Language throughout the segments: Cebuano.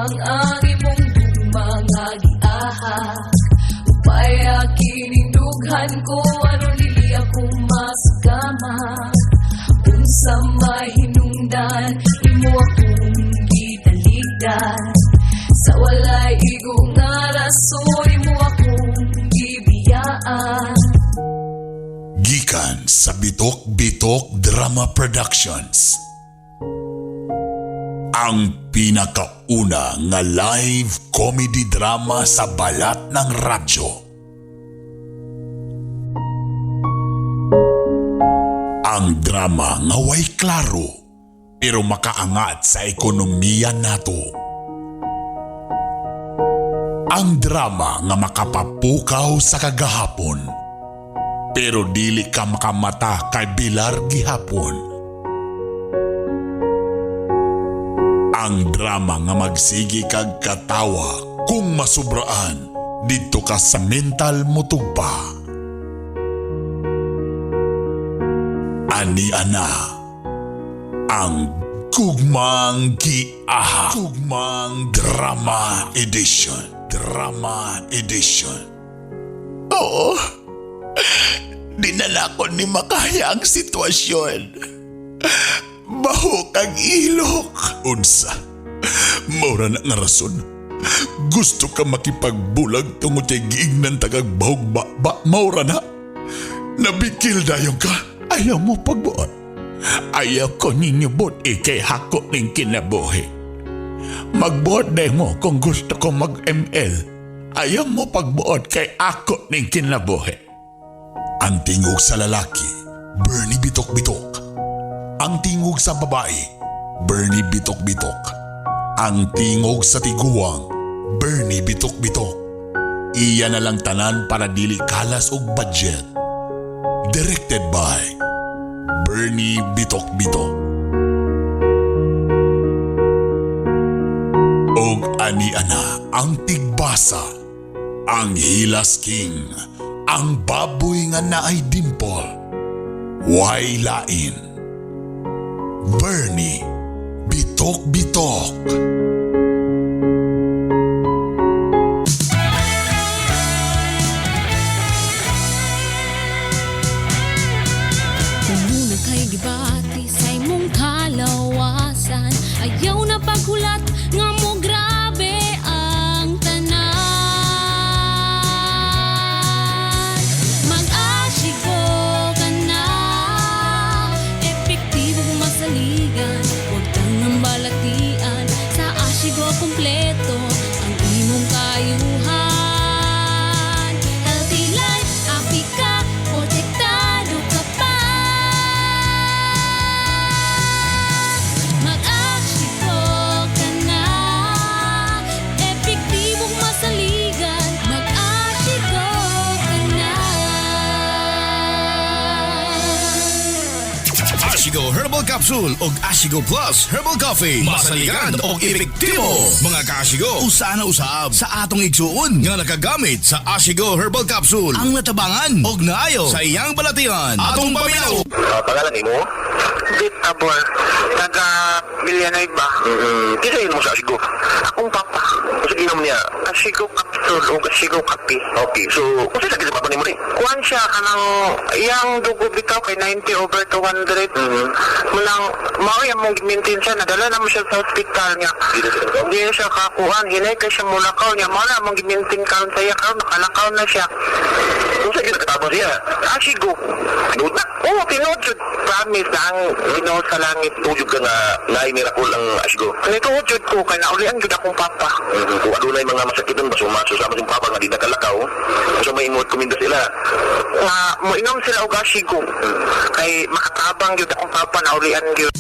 Tabang ang imong gugma nga giahak. Upaya kining dughan ko aron dili ako masugama. Unsa may hinungdan imo akong gitaligdan. Sa walay igo nga rason imo akong gibiyaan. Gikan sa Bitok Bitok Drama Productions. Ang pinakauna nga live comedy drama sa balat ng radyo. Ang drama nga way klaro pero makaangat sa ekonomiya nato. Ang drama nga makapapukaw sa kagahapon pero dili ka makamata kay Bilar gihapon. Ang drama nga magsigi kag katawa kung masubraan didto ka sa mental motugpa. Ani ana ang Gugmang Giahak. Gugmang Drama Edition. Drama Edition. Oo. Dinala ko ni makaya ang sitwasyon. Bahok ang ilok. Unsa? Maura na nga rason. Gusto ka makipagbulag tungod kay giignan tagag bahog ba, ba maura na. Nabikil dayon ka. Ayaw mo pagbuot. Ayaw ko ninyo buot ikay hako ning kinabuhi. Magbuot day mo kung gusto ko mag-ML. Ayaw mo pagbuot kay ako ning kinabuhi. Ang tingog sa lalaki, Bernie Bitok Bitok. Ang tingog sa babae, Bernie Bitok Bitok. Ang tingog sa tiguang, Bernie Bitok Bitok. Iya na lang tanan para dili kalas og budget. Directed by Bernie Bitok Bitok. Og ani ana ang tigbasa, ang Hilas King, ang baboy nga naay dimple, way lain. Bernie Bitok Bitok. Muna kay gibati sa imong kalawasan. Ayaw na paghulat nga mo grabe ang tanan. Mag-ashigo ka na, epektibo masaligan. Huwag kang ang balatian, sa Ashigo kompleto ang imong kayuhan. Healthy life, happy ka, protektado ka pa. Mag-ashigo ka na, epektibong masaligan. Mag-ashigo ka na. Ashigo Herbal Capsule og Ashigo Plus Herbal Coffee. Masaligan og epektibo. Mga kaashigo, usa na usab sa atong igsuon nga nakagamit sa Ashigo Herbal Capsule ang natabangan og naayo sa iyang balatian. Atong paminaw. Pangalan nimo? Bit Tabor, taga Villanueva. Kinsa mo sa Asigo? Akong papa, Unsa ginom niya? Asigo Capsule o Asigo Kape. Okay, so unsa lagi sa papa nimo ni? Kuan siya kanang iyang dugo bitaw kay 90 over 200. Mulang mao yang mong maintain siya, nadala na mo siya sa hospital niya. Dili siya nakaw? Hindi siya kakuan, hinay kay siya mulakaw niya. Mao na mong maintain karon sa iya karon nakalakaw na siya. Unsa gyud nakatabang siya? Asigo. Tinuod na. Oo, tinuod jud. Promise na ang Ginoo sa langit. Tuod jud ka nga naay miracle ang Asigo. Nituod jud ko kay naulian jud akong papa. Kung adunay mga masakiton ba sumaso sa among papa nga di nakalakaw, unsa may imong rekomenda sila? Nga moinom sila og Asigo kay makatabang gyud akong papa na ulian gyud.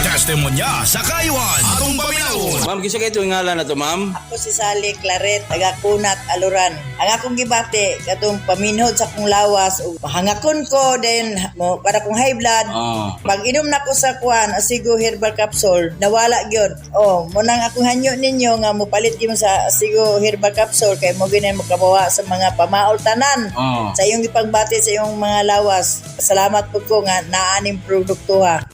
Testimonya sa kayuan. Atong paminawon. Ma'am, kinsa kay itong ngalan na to, ma'am? Ako si Sally Claret, taga Kunat, Aluran. Ang akong gibati, katong paminhod sa akong lawas, ug hangakon ko, then mo, para kong high blood, pag inom na ko sa kuan, Asigo Herbal Capsule, nawala gyud. Oh, mo nang akong hanyo ninyo nga mopalit gyud mo sa Asigo Herbal Capsule kay mo gyud mo kabawa sa mga pamaol tanan. Sa iyong gipagbati sa iyong mga lawas. Salamat pud ko nga naa ning produkto ha.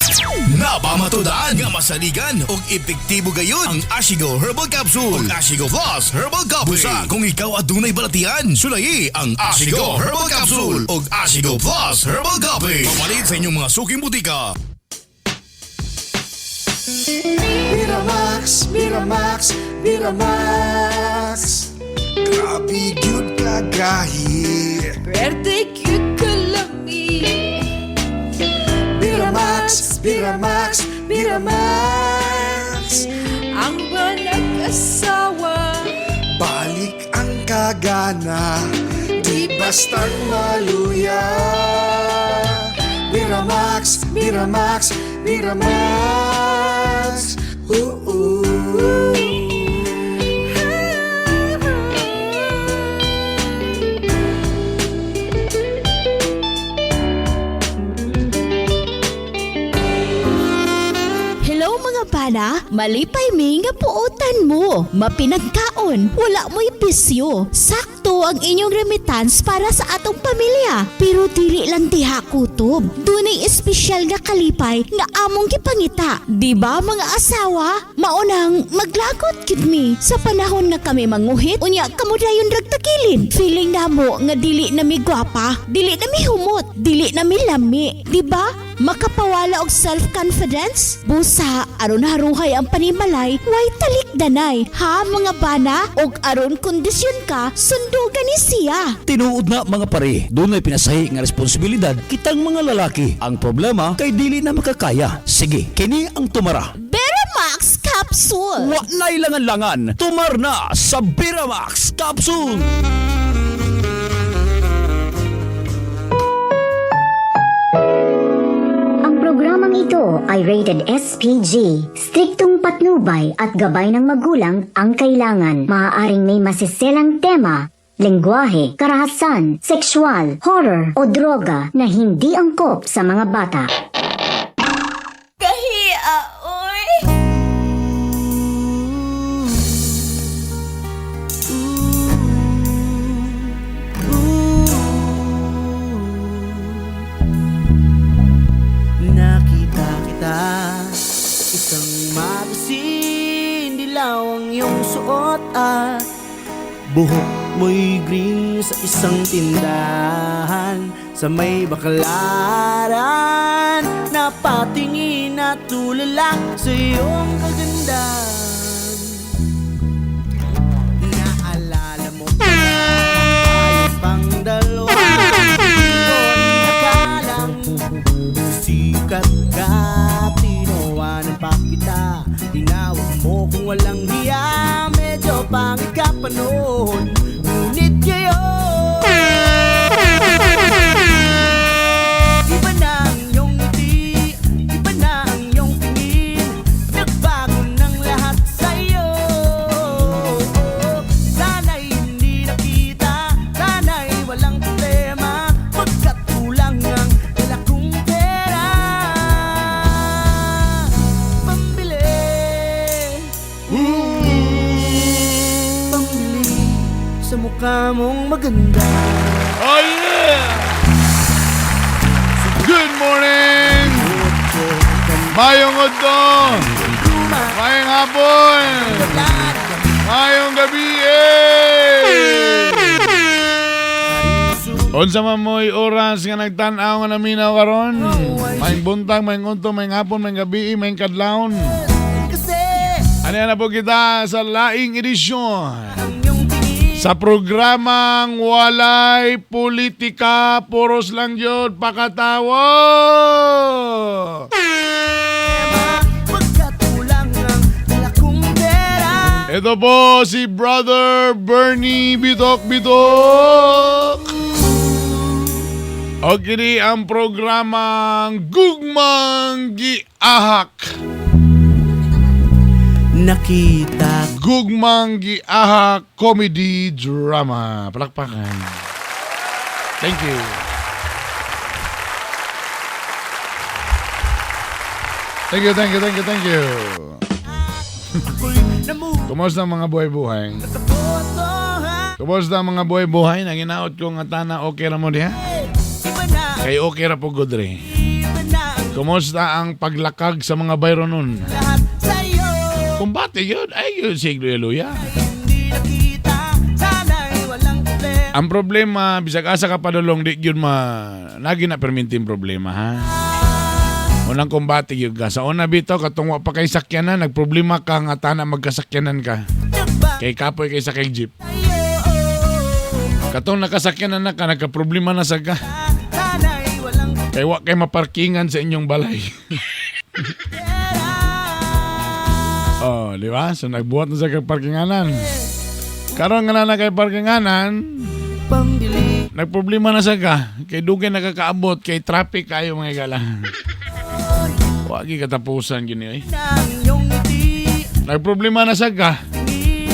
Napamatudaan nga masaligan og epektibo gayud ang Ashigo Herbal Capsule ug Ashigo Plus Herbal Coffee. Busa kung ikaw adunay balatian, sulayi ang Ashigo Herbal Capsule ug Ashigo Plus Herbal Coffee. Pamalit sa inyong mga suking butika. Miramax, Miramax, Miramax. Grabe gyud kagahi. Pwerte cute kalami. Miramax, Miramax, Miramax. Ang manag-asawa. Balik ang kagana, di basta't maluya. Miramax, Miramax, Miramax. Oo. Hello mga bana, malipay mi nga puotan mo. Mapinagkaon, wala mo'y bisyo. Sakto ang inyong remittance para sa atong pamilya. Pero dili lang diha kutob. Dunay espesyal nga kalipay nga among gipangita. Di ba mga asawa? Maunang maglagot gid mi sa panahon nga kami manguhit unya kamo dayon ragtakilin. Feeling namo nga dili na mi gwapa, dili na mi humot, dili na mi lami. Di ba? Makapawala og self-confidence? Busa, aron haruhay ang panimalay, way talikdanay. Ha mga bana? Og aron kondisyon ka, sundugan ni siya. Tinuod na mga pare, dunay pinasahi nga responsibilidad kitang mga lalaki. Ang problema kay dili na makakaya. Sige, kini ang tumara. Beramax Capsule! Wa na'y langan-langan, tumar na sa Beramax Capsule. Ang programang ito ay rated SPG. Striktong patnubay at gabay ng magulang ang kailangan. Maaaring may masiselang tema, lengguwahe, karahasan, sexual, horror o droga na hindi angkop sa mga bata. Kahia, oy. Nakita kita, isang magasin. Dilaw ang iyong suot at buhok mo'y green. Sa isang tindahan sa may Baclaran, napatingin at tulala sa iyong kagandahan. Naalala mo ba tayo pang dalawa? Di ko inakalang sikat ka, tinawanan pa kita. Tinawag mo kung walang hiya. Medyo pangit ka pa noon, ngunit ngayon iba na ang iyong ngiti, iba na ang iyong tingin. Nagbago ng lahat sa'yo. Sana'y hindi nakita, sana'y walang problema, pagkat kulang ang dala kong pera. Pambili, pambili sa mukha mong maganda. Oh yeah! Good morning! Mayong udto! Mayong hapon! Mayong gabi! Eh! Unsa man mo'y oras nga nagtan-aw nga naminaw karon? Mayong buntag, mayong udto, mayong hapon, mayong gabi, mayong kadlawon. Ano na po kita sa laing edisyon sa programang Walay Politika, puros lang yun, pakatawa! Pagkat kulang ang dala kong pera. Ito po si Brother Bernie Bitok Bitok! O kini ang programang Gugmang Giahak. Nakita Gugmang Giahak Comedy Drama. Palakpakan. Thank you. Thank you, thank you, thank you, thank you. Kumusta mga buhay-buhay? Kumusta mga buhay-buhay? Nanginaot ko nga tana okay ra mo diha? Kay okay ra po good re. Iba na. Kumusta ang paglakag sa mga bayronon? Lahat sa'yo. Kumbate yun, ay yun, sige, luya. Hindi nakita. Sana'y walang problema. Ang problema, bisag asa ka padulong, di yun ma... Lagi na perminting problema, ha? Unang kumbate yun ka. Sa una bitaw, katong wa pa kay sakyanan, nagproblema ka nga tana magkasakyanan ka. Kay kapoy kay sakay jeep. Katong nakasakyanan na ka, nagkaproblema na sa ka. Sana'y walang Kay wa kay maparkingan sa inyong balay. Oh, di ba? So nagbuhat na sa kag parkinganan. Karon nga na kay parkinganan, pambili. Nagproblema na sa ka. Kay dugay nakakaabot, kay traffic kayo mga gala. Wagi katapusan gini eh. Ng iyong ngiti. Nagproblema na sa ka. Tingin.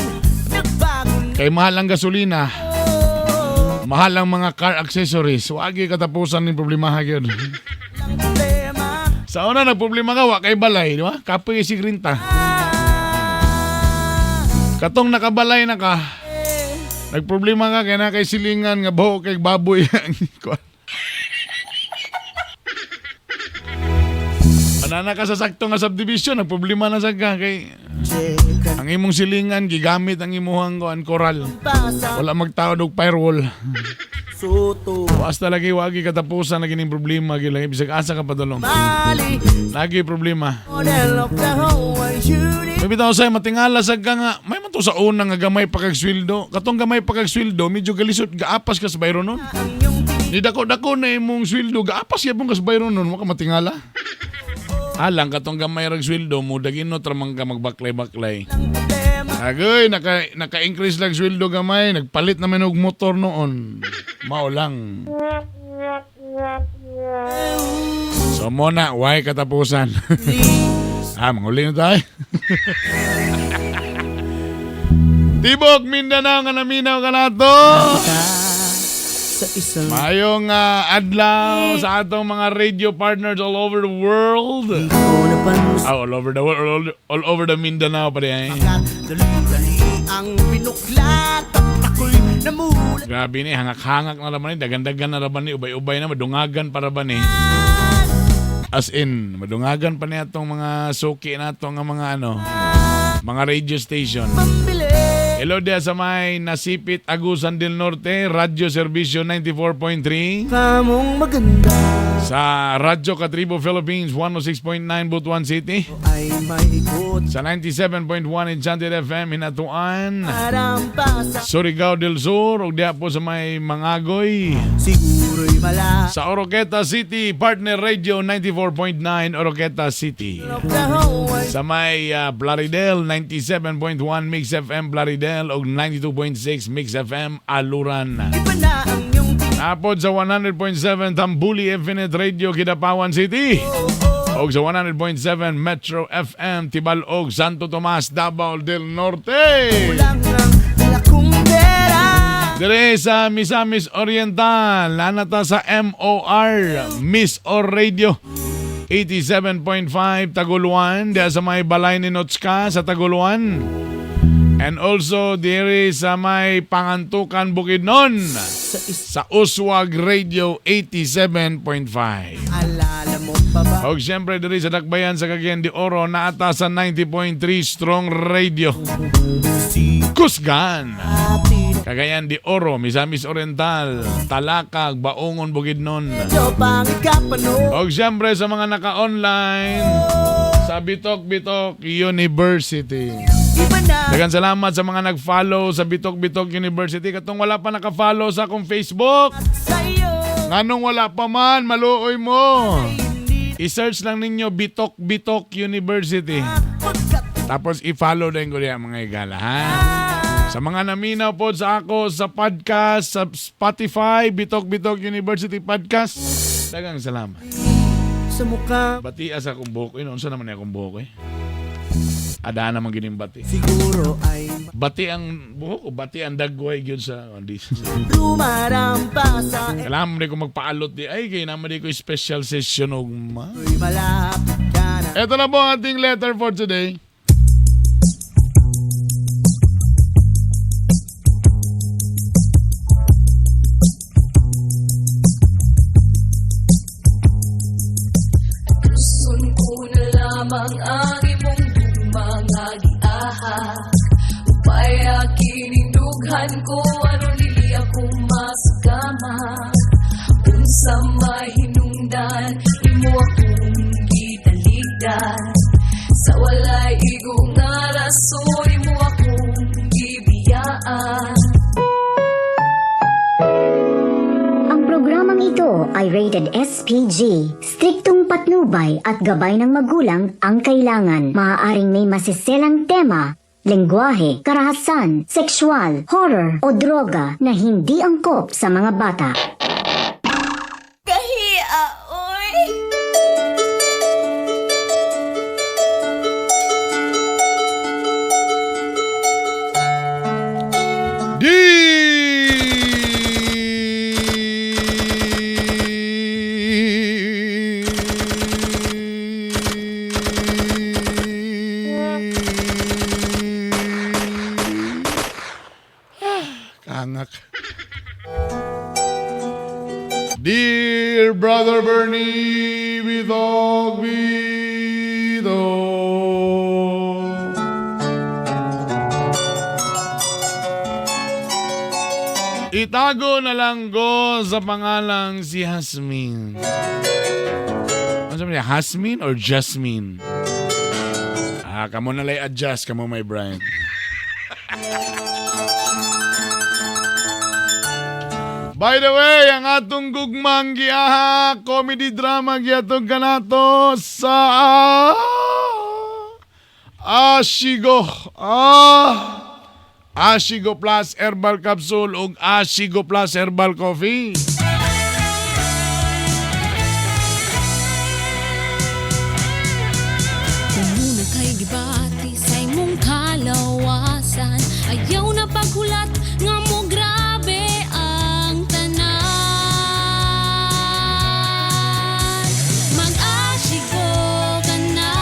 Nagbago na. Kay mahal ang gasolina. Mahal ang mga car accessories. Wagi katapusan ng problema ha gyud. Problema. Sa una nagproblema ka wa kay balay, di ba? Kapoy si grinta. Katong nakabalay na ka. Nagproblema ka kay na kay silingan nga baho kay baboy ang kuan. Anana ka sa sakto nga subdivision, nagproblema na sa ka kay ang imong silingan gigamit ang imuhang kuan koral. Wala magtaod og firewall. Soto. Basta lagi wagi katapusan na gining problema gilay bisag asa ka padulong. Mali. Lagi problema. Model of the whole world. You May bitaw sa'yo, matingala sa ka nga. May man to sa una nga gamay pa kag sweldo. Katong gamay pa kag sweldo, medyo galisod, gaapas ka sa bayro nun. Ni dako-dako na imong sweldo, gaapas yapon ka sa bayro nun, waka matingala. Alang katong gamay rag sweldo mo, daginot ramang ka magbaklay-baklay. Agoy, naka-increase lang sweldo gamay, nagpalit naman og motor noon. Mao lang. So mo na, why katapusan? Ah, manguli na tayo. Tibok Mindanao nga naminaw ka nato. Sa isang Mayong adlaw sa atong mga radio partners all over the world. Ah, all over the world, all over the Mindanao pa rin. Eh. Dali-dali ang binuklat at ako'y namulat. Grabe ni, hangak-hangak na naman ni, dagandagan na naman ni, ubay-ubay na, madungagan para ba ni. As in, madungagan pa niya itong mga suki na itong mga ano, mga radio station. Hello dia sa may Nasipit, Agusan del Norte, Radyo Serbisyo 94.3. Kamong maganda Sa Radyo Katribo Philippines, 106.9 Butuan City. Ay may ikot. Sa 97.1 Enchanted FM, Hinatuan. Arampa sa Surigao del Sur, ug diha po sa may Mangagoy. Siguro'y mala. Sa Oroqueta City, Partner Radio 94.9 Oroqueta City. Sa may Plaridel, 97.1 Mix FM Plaridel ug 92.6 Mix FM Aluran. Napod sa 100.7 Tambuli Infinite Radio Kidapawan City. Og sa 100.7 Metro FM Tibalog, Santo Tomas, Davao del Norte. Dire sa Misamis Oriental, nanata sa MOR, Miss Or Radio. 87.5 Taguluan, diya sa may balay ni Notska sa Taguluan. And also dire sa may Pangantukan Bukidnon sa Uswag Radio 87.5. Alala mo pa ba? Og siyempre diri sa Dakbayan sa Cagayan de Oro naata sa 90.3 Strong Radio. Kusgan. Cagayan de Oro, Misamis Oriental, Talakag, Baungon, Bukidnon. Medyo pangit ka pa no. Og siyempre sa mga naka-online sa Bitok Bitok University. Dagan salamat sa mga nag-follow sa Bitok Bitok University. Katong wala pa naka-follow sa akong Facebook. Nganong wala pa man, maluoy mo. I-search lang ninyo Bitok Bitok University. Tapos i-follow din ko diya mga igala, ha? Sa mga naminaw po sa ako sa podcast, sa Spotify, Bitok Bitok University Podcast. Dagang salamat. Sa mukha. Bati sa akong buhok. Eh, unsa naman akong buhok eh? Adaan naman gining bati. Siguro ay Bati ang buhok o bati ang dagway gyud sa andi. Lumarampa sa Kailangan mo di ko magpaalot di ay kay naman di ko special session og ma. Malapit ka na. Ito na po ang ating letter for today. Lamang ang imong gugma nga giaha. Upaya kining dughan ko aron dili ako masugama. Unsa may hinungdan imo akong gitaligdan. Sa walay igo nga rason imo akong gibiyaan. Ang programang ito ay rated SPG. Striktong patnubay at gabay ng magulang ang kailangan. Maaaring may masiselang tema, lengguwahe, karahasan, sexual, horror o droga na hindi angkop sa mga bata. Kahia, oy. Kangak. Dear Brother Bernie, Bidog, Bidog. Itago na lang ko sa pangalang si Hasmin. Ano sabi niya? Hasmin or Jasmine? Ah, kamo na lay adjust, kamo my Brian. By the way, ang atong gugmang giaha, comedy drama giatong kanato sa Ashigo. Ashigo Plus Herbal Capsule ug Ashigo Plus Herbal Coffee. Muna kay gibati sa imong kalawasan. Ayaw na paghulat nga mo grabe ang tanan. Mag-asigo ka na,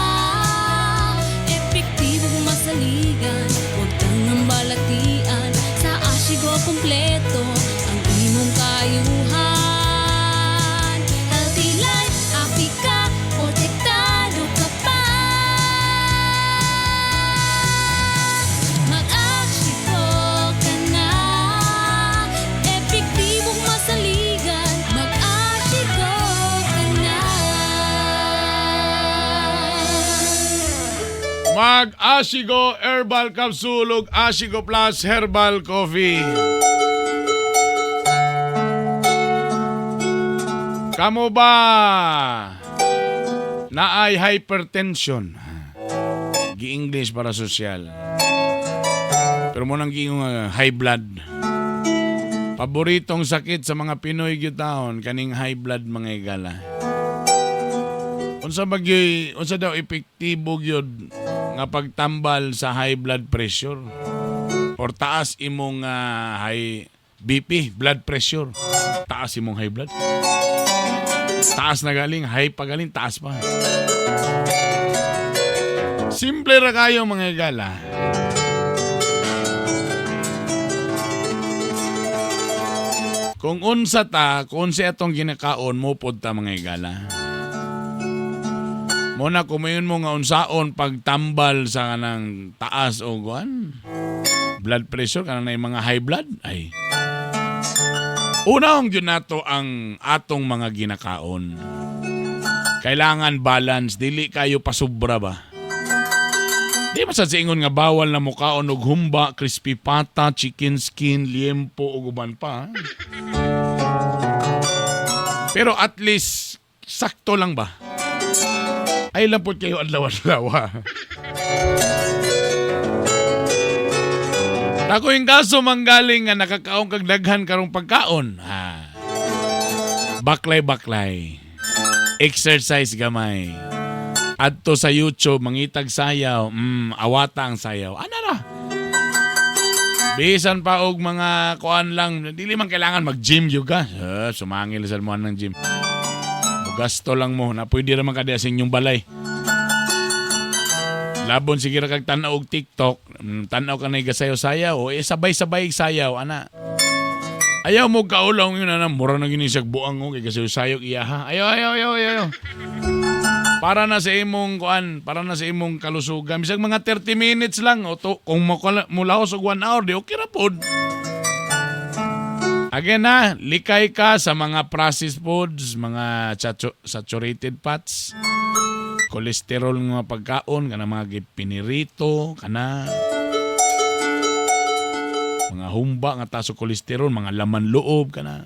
epektibo masaligan. Huwag kang nang balatian, sa Ashigo kompleto ang imong kayuhan. Healthy life, happy ka, protektado ka pa. Mag-Ashigo ka na, epektibong masaligan. Mag-Ashigo ka na. Mag Ashigo Herbal Capsule ug Ashigo Plus Herbal Coffee. Kamo ba naay hypertension? Gi-English para sosyal. Pero mo nang giingon nga high blood. Paboritong sakit sa mga Pinoy gyud taon kaning high blood mga igala. Unsa ba gyud, unsa daw epektibo gyud nga pagtambal sa high blood pressure or taas imong high BP, blood pressure. Taas imong high blood. Taas na galing, high pa galing, taas pa. Simple ra kayo mga igala. Kung unsa ta, kung unsa atong ginakaon mo pod ta mga igala. Muna kumayon mo nga unsaon pagtambal sa kanang taas o kuan. Blood pressure kanang na mga high blood ay. Unahon gyud nato ang atong mga ginakaon. Kailangan balance, dili kayo pasubra ba. Di man sa ingon nga bawal na mukaon og humba, crispy pata, chicken skin, liempo ug uban pa. Pero at least sakto lang ba? Ay lang po kayo adlaw-adlaw. Ako yung kaso manggaling nga nakakaon kag daghan karong pagkaon. Ha. Baklay-baklay. Exercise gamay. Adto sa YouTube, mangitag sayaw, awata ang sayaw. Ana ra. Bisan pa og mga kuan lang, dili man kailangan mag-gym gyud ka. Sumangil sa mo ng gym. Gasto lang mo na pwede ra man ka diya sa inyong balay. Labon sige ra kag tan-aw og TikTok, tan-aw ka na sayaw-sayaw o sabay-sabay sayaw ana. Ayaw mo kaulaw yun na mura na gini siyag buang ko kay kasi sayok iya ha. Ayaw, ayaw, ayaw, ayaw. Para na sa imong kuan, para na sa imong kalusugan. Bisag mga 30 minutes lang o to, kung mulaos og 1 hour di okay ra pod. Again na, likay ka sa mga processed foods, mga saturated fats, cholesterol nga mga pagkaon, kana mga pinirito, kana mga humba nga taso kolesterol, mga laman loob kana.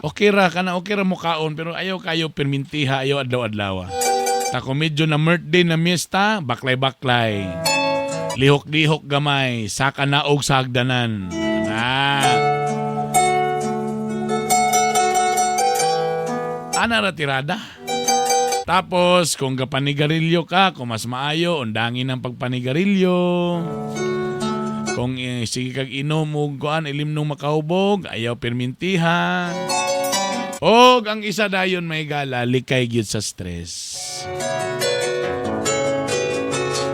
Okay ra kana, okay ra mo kaon pero ayaw kayo permintiha, ayaw adlaw-adlaw. Ta kung medyo na birthday na miyesta, baklay-baklay. Lihok-lihok gamay, saka naog sa hagdanan. Na. Ana ra tirada. Tapos, kung gapanigarilyo ka, kung mas maayo, undangin ang pagpanigarilyo. Kung sige kag inom og kuan ilimnong makahubog, ayaw permintiha. Og ang isa dayon may gala, likay gyud sa stress.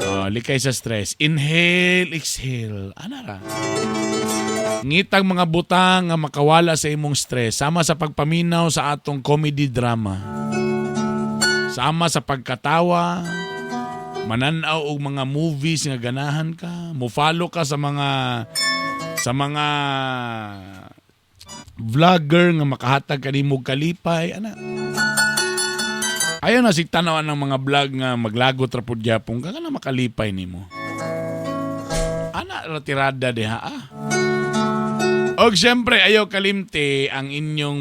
Oh, likay sa stress. Inhale, exhale. Ana ra. Ngitag mga butang nga makawala sa imong stress, sama sa pagpaminaw sa atong comedy drama. Sama sa pagkatawa, mananaw og mga movies nga ganahan ka, mo-follow ka sa mga vlogger nga makahatag kanimo og kalipay, ana. Ayaw na sig tan-awan ng mga vlog nga maglagot ra pud gyapon ka kana makalipay nimo. Ana ra tirada diha ah. Og siyempre ayaw kalimti ang inyong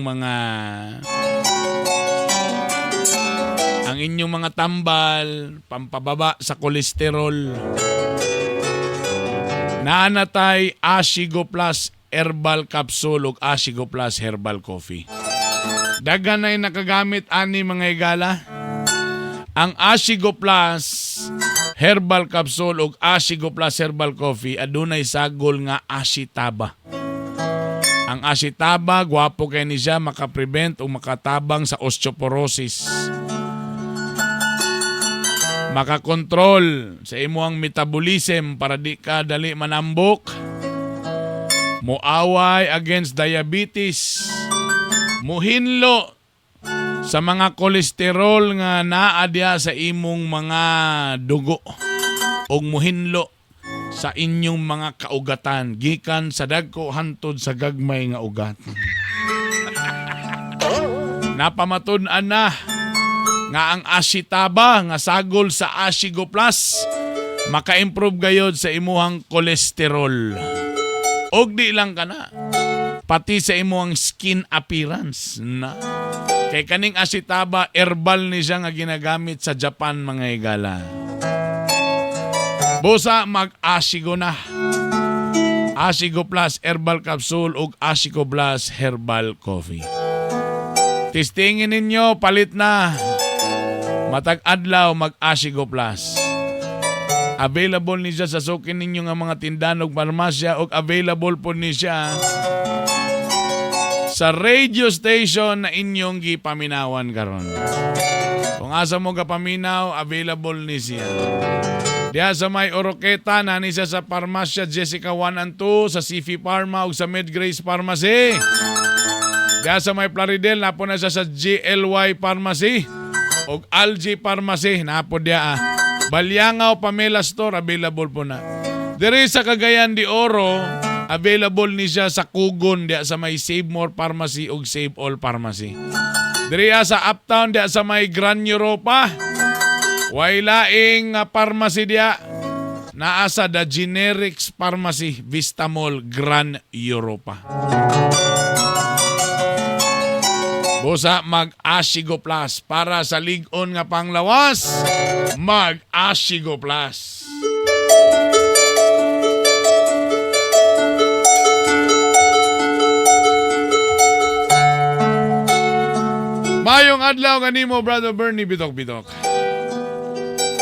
mga tambal, pampababa sa kolesterol. Naanatay Ashigo Plus Herbal Capsule ug Ashigo Plus Herbal Coffee. Daghan nay nakagamit ani mga higala. Ang Ashigo Plus Herbal Capsule ug Ashigo Plus Herbal Coffee adunay sagol nga Ashitaba. Ang Ashitaba gwapo kay ni siya makaprevent o makatabang sa osteoporosis. Makakontrol sa imong metabolism para di ka dali manambok. Moaway against diabetes. Muhinlo sa mga kolesterol nga naa diha sa imong mga dugo. Og muhinlo sa inyong mga kaugatan gikan sa dagko hantod sa gagmay nga ugat. Napamatud-an na nga ang Ashitaba nga sagol sa Ashigo Plus maka-improve gayod sa imuhang kolesterol. Og di lang kana, pati sa imuhang skin appearance na. Kay kaning Ashitaba herbal ni siya nga ginagamit sa Japan mga higala. Busa mag-Ashigo na. Ashigo Plus Herbal Capsule ug Ashigo Plus Herbal Coffee. Testingin ninyo, palit na. Matag adlaw mag-Ashigo Plus. Available ni siya sa sukin ninyo nga mga tindahan ug parmasya ug available po ni siya sa radio station na inyong gipaminawan karon. Kung asa mo gapaminaw, available ni siya. Diha sa may Oroqueta, nani siya sa Parmasya Jessica 1 and 2, sa Sifi Pharma ug sa Medgrace Pharmacy. Diha sa may Plaridel, napo na siya sa GLY Pharmacy ug Algi Pharmacy, napo diha. Balyangaw Pamela Store, available po na. Diri sa Cagayan de Oro, available ni siya sa Kugon diha sa may Save More Pharmacy ug Save All Pharmacy. Diri sa Uptown diha sa may Grand Europa, way laing pharmacy diha. Naa sa The Generics Pharmacy, Vista Mall, Grand Europa. Busa mag-Ashigo Plus para sa lig-on nga panglawas, mag-Ashigo Plus. Mayong adlaw kanimo, Brother Bernie Bitok-Bitok.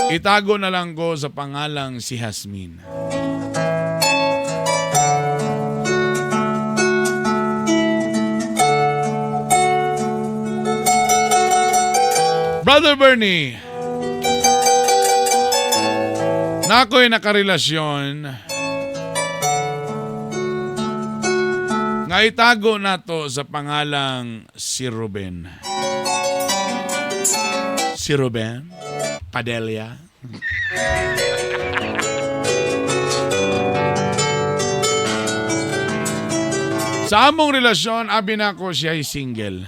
Itago na lang ko sa pangalang si Hasmin. Brother Bernie, nako'y nakarelasyon Nga itago nato sa pangalang si Ruben. Si Ruben Padelia. Sa among relasyon, abi nako siya ay single.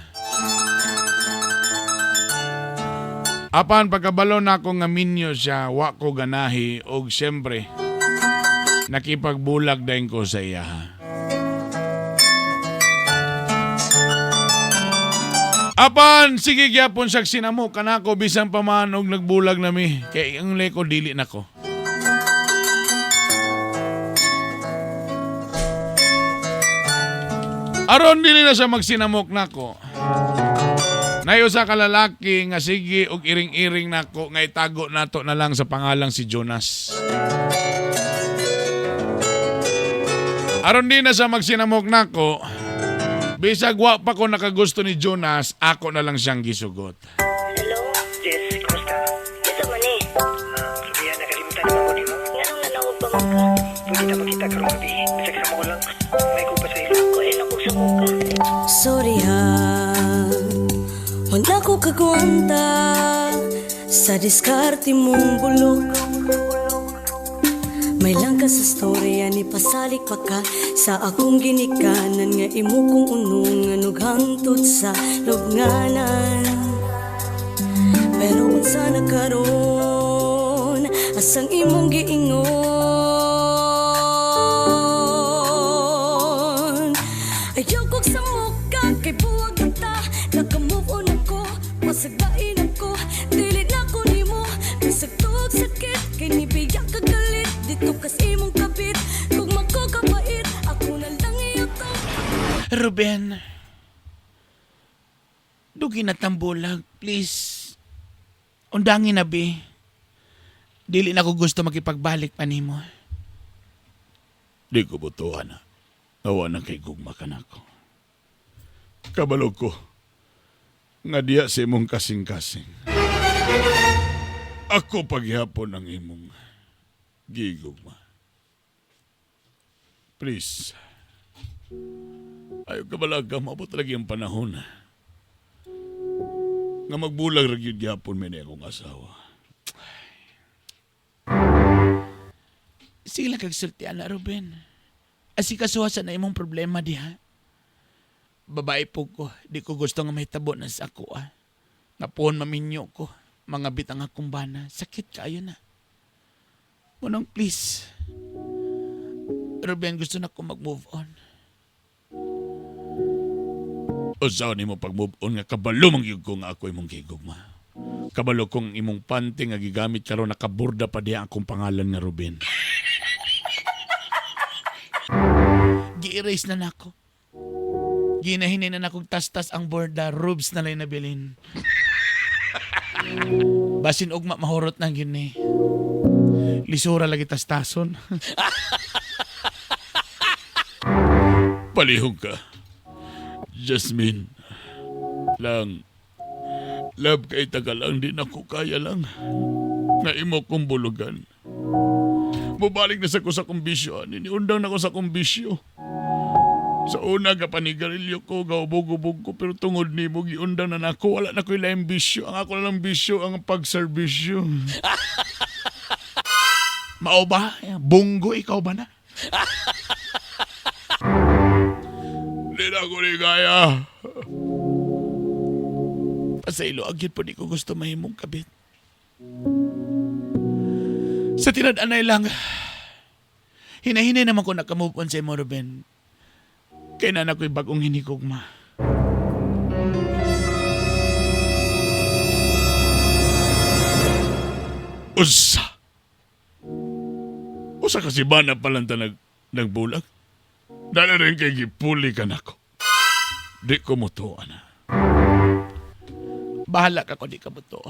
Apan pagkabalo nako nga minyo siya, wa ko ganahi og siyempre nakipagbulag dayon ko sa iya. Apan sige gyapon siya sinamo kanako bisan pa man og nagbulag nami kay ang leko dili nako. Aron dili na siya magsinamok nako. Nayo sa kalalaki nga sige og iring-iring nako nga itago nato na lang sa pangalang si Jonas. Aron di na siya magsinamok nako. Bisag wa pa ko nakagusto ni Jonas, ako na lang siyang gisugot. Hello? Jess, kumusta? Isa man eh. Sabihan, nakalimutan naman ko nimo. Nganong nanawag pa man ka? Pwede na makita karong gabi. Bisag sa mo lang. May ko pa sa ilo. Ako ay ako sa muka. Sorry ha, wala ko kagwanta sa diskarte mong bulok. May lang ka sa storya ni pasalik pa ka sa akong ginikanan nga imo kong unungan ug hangtod sa lubnganan. Pero unsa na karon asang imong giingon? Ayaw kog sa muka kay buwag na ta. Naka-move on ako, pasagdain ako. Dili na ko nimo, bisag tuog sakit. Kay nibiya ka galit, dito kas imong kabit. Kung magkakabait, ako na lang iyotong. Ruben, dugi na tambulag, please. Undangin na, be. Dili na ko gusto makipagbalik pa nimo. Di ko butuan na. Awa na kay gugma ka nako. Kabalo ko. Nga diya sa imong kasing-kasing. Ako paghihapon ang imong gigugma. Please. Ayaw kabalaga, maabot lagi ang panahon. Nga magbulag ra gyud gyapon may ni akong asawa. Sige lang kag sulti ana, Ruben. Asikasuha sa na imong problema diha. Babae po ko, di ko gusto nga mahitabo na sa ako ah. Napuon maminyo ko, mga bitang akong bana. Sakit kayo na. Munong please. Ruben, gusto na ko mag-move on. Usaw nimo pag-move on nga kabalo man gyud ko nga ako imong gigugma. Kabalo kong imong panty nga gigamit karon nakaburda pa diha akong pangalan nga Ruben. Gi-erase na nako. Ginahinay na nakong tastas ang borda, rubes na lang nabilin. Basin ugma mahurot nang yun eh. Lisura lagi tastason. Palihog ka. Jasmine. Lang. Love kay tagal lang din ako kaya lang. Nga imo kong bulugan. Mubalik na sa ko sa kumbisyo. Ani niundang na ko sa kumbisyo. Sa una gapanigarilyo ko, gaubog-ubog ko, pero tungod nimo giundang na nako, wala na ko'y laing bisyo. Ang ako na lang bisyo, ang pagserbisyo. Mao ba? Bunggo, ikaw ba na? Di na ko ni kaya. Pasaylo, agyan po di ko gusto mahimong kabit. Sa tinad-anay lang, hinahinay naman ko nakamove on sa imo, Ruben. Kaya na ako'y bagong hinikugma. Usa! Usa kasi ba na palanta nagbulag? Dala rin kay gipuli ka nako. Di ko mutuan na. Bahala ka kung di ka mutuo.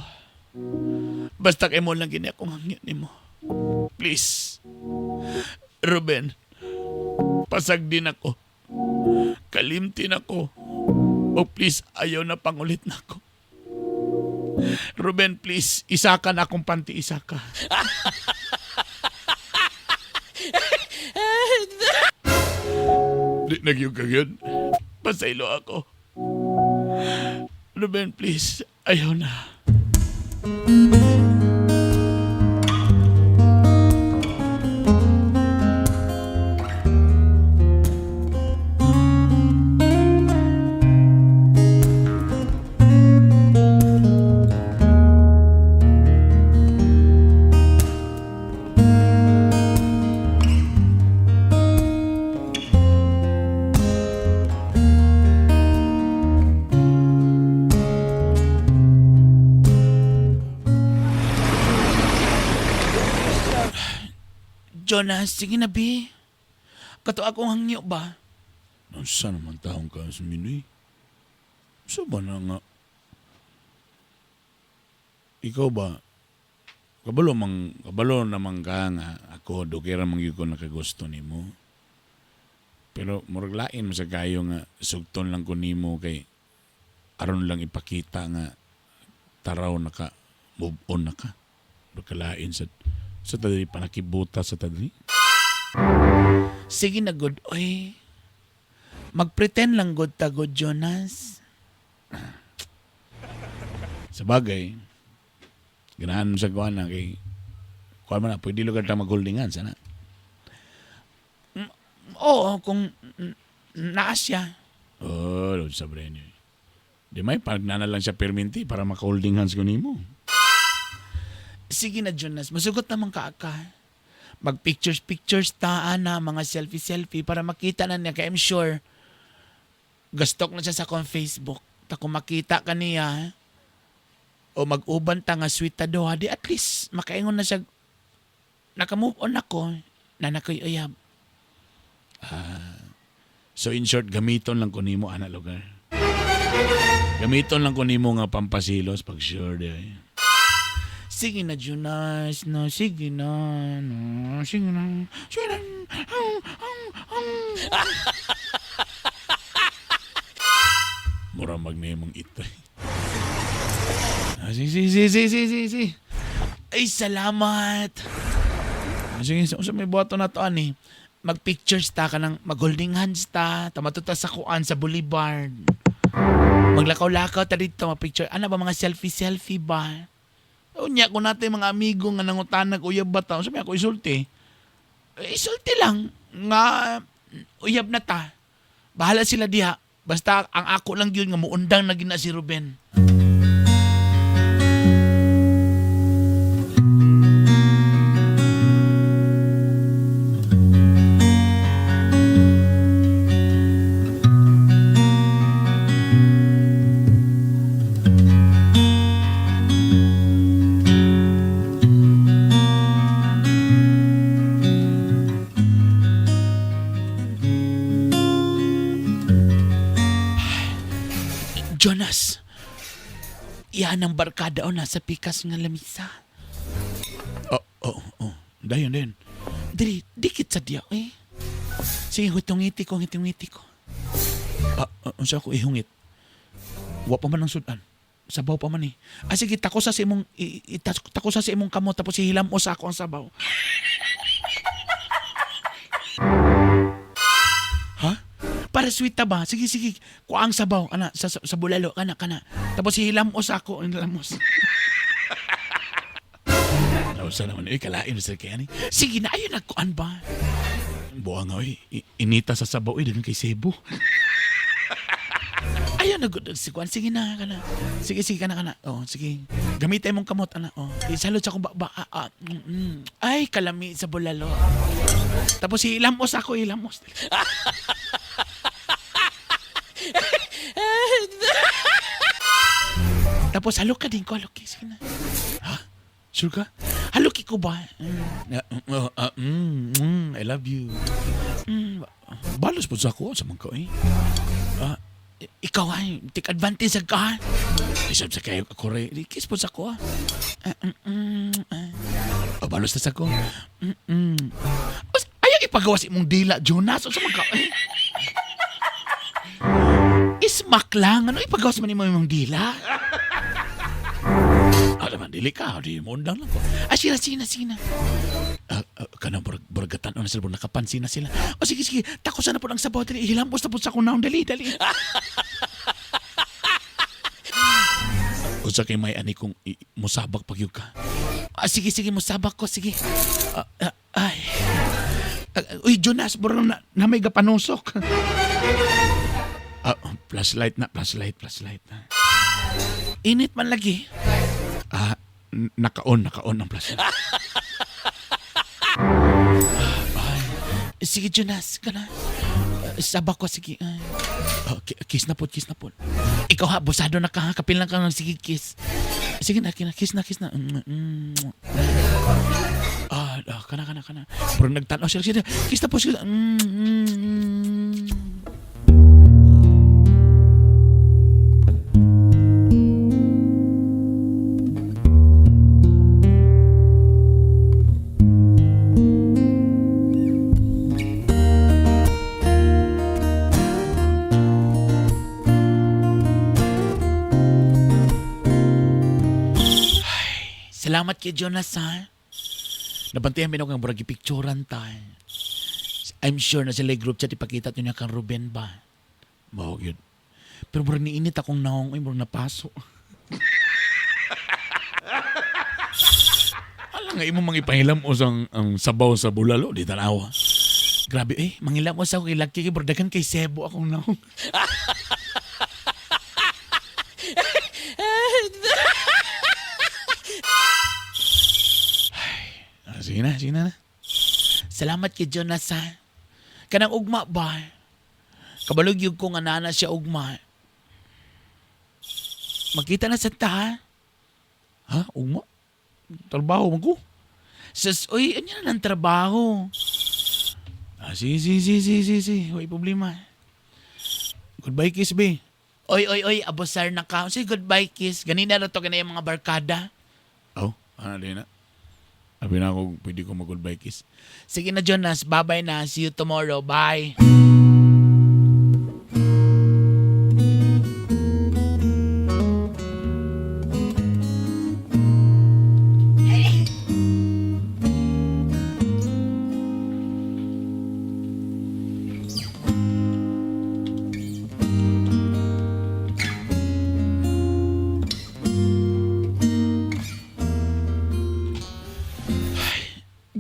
Basta kay mo lang gini akong hangyo nimo. Please. Ruben, pasag din ako. Kalimtin ako. O please, ayaw na pangulit na ako. Ruben, please, isa ka na akong panty, isa ka. Di nagyug ka yun. Pasaylo ako. Ruben, please. Ayaw na. Jonas, sige na, bi. Kato akong hangyo ba? Nasa naman taong ka sa minoy? Sa ba na nga? Ikaw ba? Kabalo mang kabalo naman ka nga ako dukira man gyud ko nakagusto nimo. Pero murag lain man sa kayo nga sugton lang ko nimo kay aron lang ipakita nga taraw na ka, move on na ka. Kalain sa tadri panakibuta sa tadri. Sige na, good. Oy. Magpretend lang good ta, good, Jonas. Sa bagay, ganahan mo sa kuan na kay kuan man na, pwede lugar ta mag-holding hands, ana. Oo, kung naa siya. Oh, Lord sa brain. Di may pagnana lang siya perminti para maka-holding hands ko nimo. Sige na, Jonas. Masugot naman ka ka. Mag-pictures, pictures ta, ana, mga selfie-selfie para makita na niya. Kaya I'm sure, gastok na siya sa akong Facebook. Ta kung makita ka niya, o mag-uban ta nga sweet ta doha, di at least makaingon na siya, naka-move on ako, na nakoy uyab. So in short, gamiton lang ko nimo ana lugar. Gamiton lang ko nimo nga pampasilos pag sure di ay. Sige na, Jonas. No, sige na. No, sige na. Sige na. Mura magnimong ito. Ah, sige, sige, sige, sige, sige, sige. Ay, salamat. Ah, sige, sa may buhaton na to ani. Mag-pictures ta ka ng mag-holding hands ta. Tamato ta sa kuan sa boulevard. Maglakaw-lakaw ta dito, mag-picture. Ano ba mga selfie-selfie ba? Unya ko natin mga amigo nga nangutanag uyab ba ta? Unsa may ako isulti? Eh, isulti lang nga uyab na ta. Bahala sila diha. Basta ang ako lang yun nga muundang na gina si Ruben. Jonas, yan ang barkada o nasa pikas nga lamisa. Oh, oh, oh. Dayon, dayon. Dili, dikit sa diya eh. Sige, hutungiti ko, hutungiti ko. Ah, unsa ako ihungit? Wa pa man ang sudan. Sabaw pa man eh. Ah, sige, tako sa imong, tako sa imong kamot, tapos ihilam mo sa ako ang sabaw. Ha? Para sweet ta ba? Sige, sige. Kuha ang sabaw. Ana, sa bulalo. Kana, kana. Tapos ihilam mo sa ako. Ang lamos. Nausa naman, eh, kalain sa kaya ni. Sige na, ayun nagkuan ba? Buha nga, oy. Inita sa sabaw, eh, dagan kay Cebu. Ayun nag si kuan. Sige na, kana. Sige, sige, kana, kana. Oh, sige. Gamitin mong kamot, ana. Oh, isalot sa akong ba, ah, ah, Ay, kalami sa bulalo. Tapos ilamos ako, ilamos. Tapos halok ka din ko, halok. Sige na. Ha? Sure ka? Haluki ko ba? I love you. Balos po sa ako sa mga ko eh. Ikaw ay, take advantage ka. Isab sa kayo ako re. Kiss po sa ko ah. Balos na sa ko. Ayaw ipagawa sa imong dila, Jonas. O sa mga eh. Ismak lang. Ano ipagawa sa man imong dila? Alam man, Dili ka, di mo undang lang ko. Ah, sige na, sige na, sige na. Ah, ah, kanang burag, buragatan na sila, burag nakapansin na sila. O sige, sige, takosan na po ang sabaw, dali. Hilambos na po sa kunaon, dali, dali. Unsa kay may ani kung musabak pag yun ka. Ah, sige, sige, musabak ko, sige. Ah, ah, ay. Ah, uy, Jonas, burang na may gapanusok. Ah, flashlight na, flashlight, flashlight na. Init man lagi. Ah, naka-on, naka-on ang flashlight. Ay. Sige, Jonas, kana. Sabak ko, sige. Ay. Oh, kiss na po, kiss na po. Ikaw ha, busado na ka ha. Kapil lang ka ng sige, kiss. Sige na, kina, kiss na, kiss na. Ah, ah, kana, kana, kana. Pero nagtanaw siya. Sige, kiss na po, sige. Salamat kay Jonas, ha? Nabantayan mi ang murag gipicturan ta. I'm sure na sila group chat ipakita to niya kang Ruben ba. Mao yun. Pero murag niinit akong naong, ay murag napaso. Ala nga imo mangipahilam o ang sabaw sa bulalo di tanawa. Grabe eh, mangilam mo sa akong ilaki kay murag daghan kay sebo akong naong. Ah, sige na, sige na. Salamat kay Jonas ha. Kanang ugma ba? Kabalog yung ko nga nana siya ugma. Makita na sa ta ha? Ha? Ugma? Trabaho man ko. Sus, uy, ano na ng trabaho? Ah, sige, sige, sige, sige, sige, sige. Way problema. Goodbye kiss, be. Oy, oy, oy, abosar na ka. Sige, goodbye kiss. Ganina na to, ganina yung mga barkada. Oh, ano din na? Sabi na ako, pwede ko mag-goodbye kiss. Sige na, Jonas. Bye-bye na. See you tomorrow. Bye.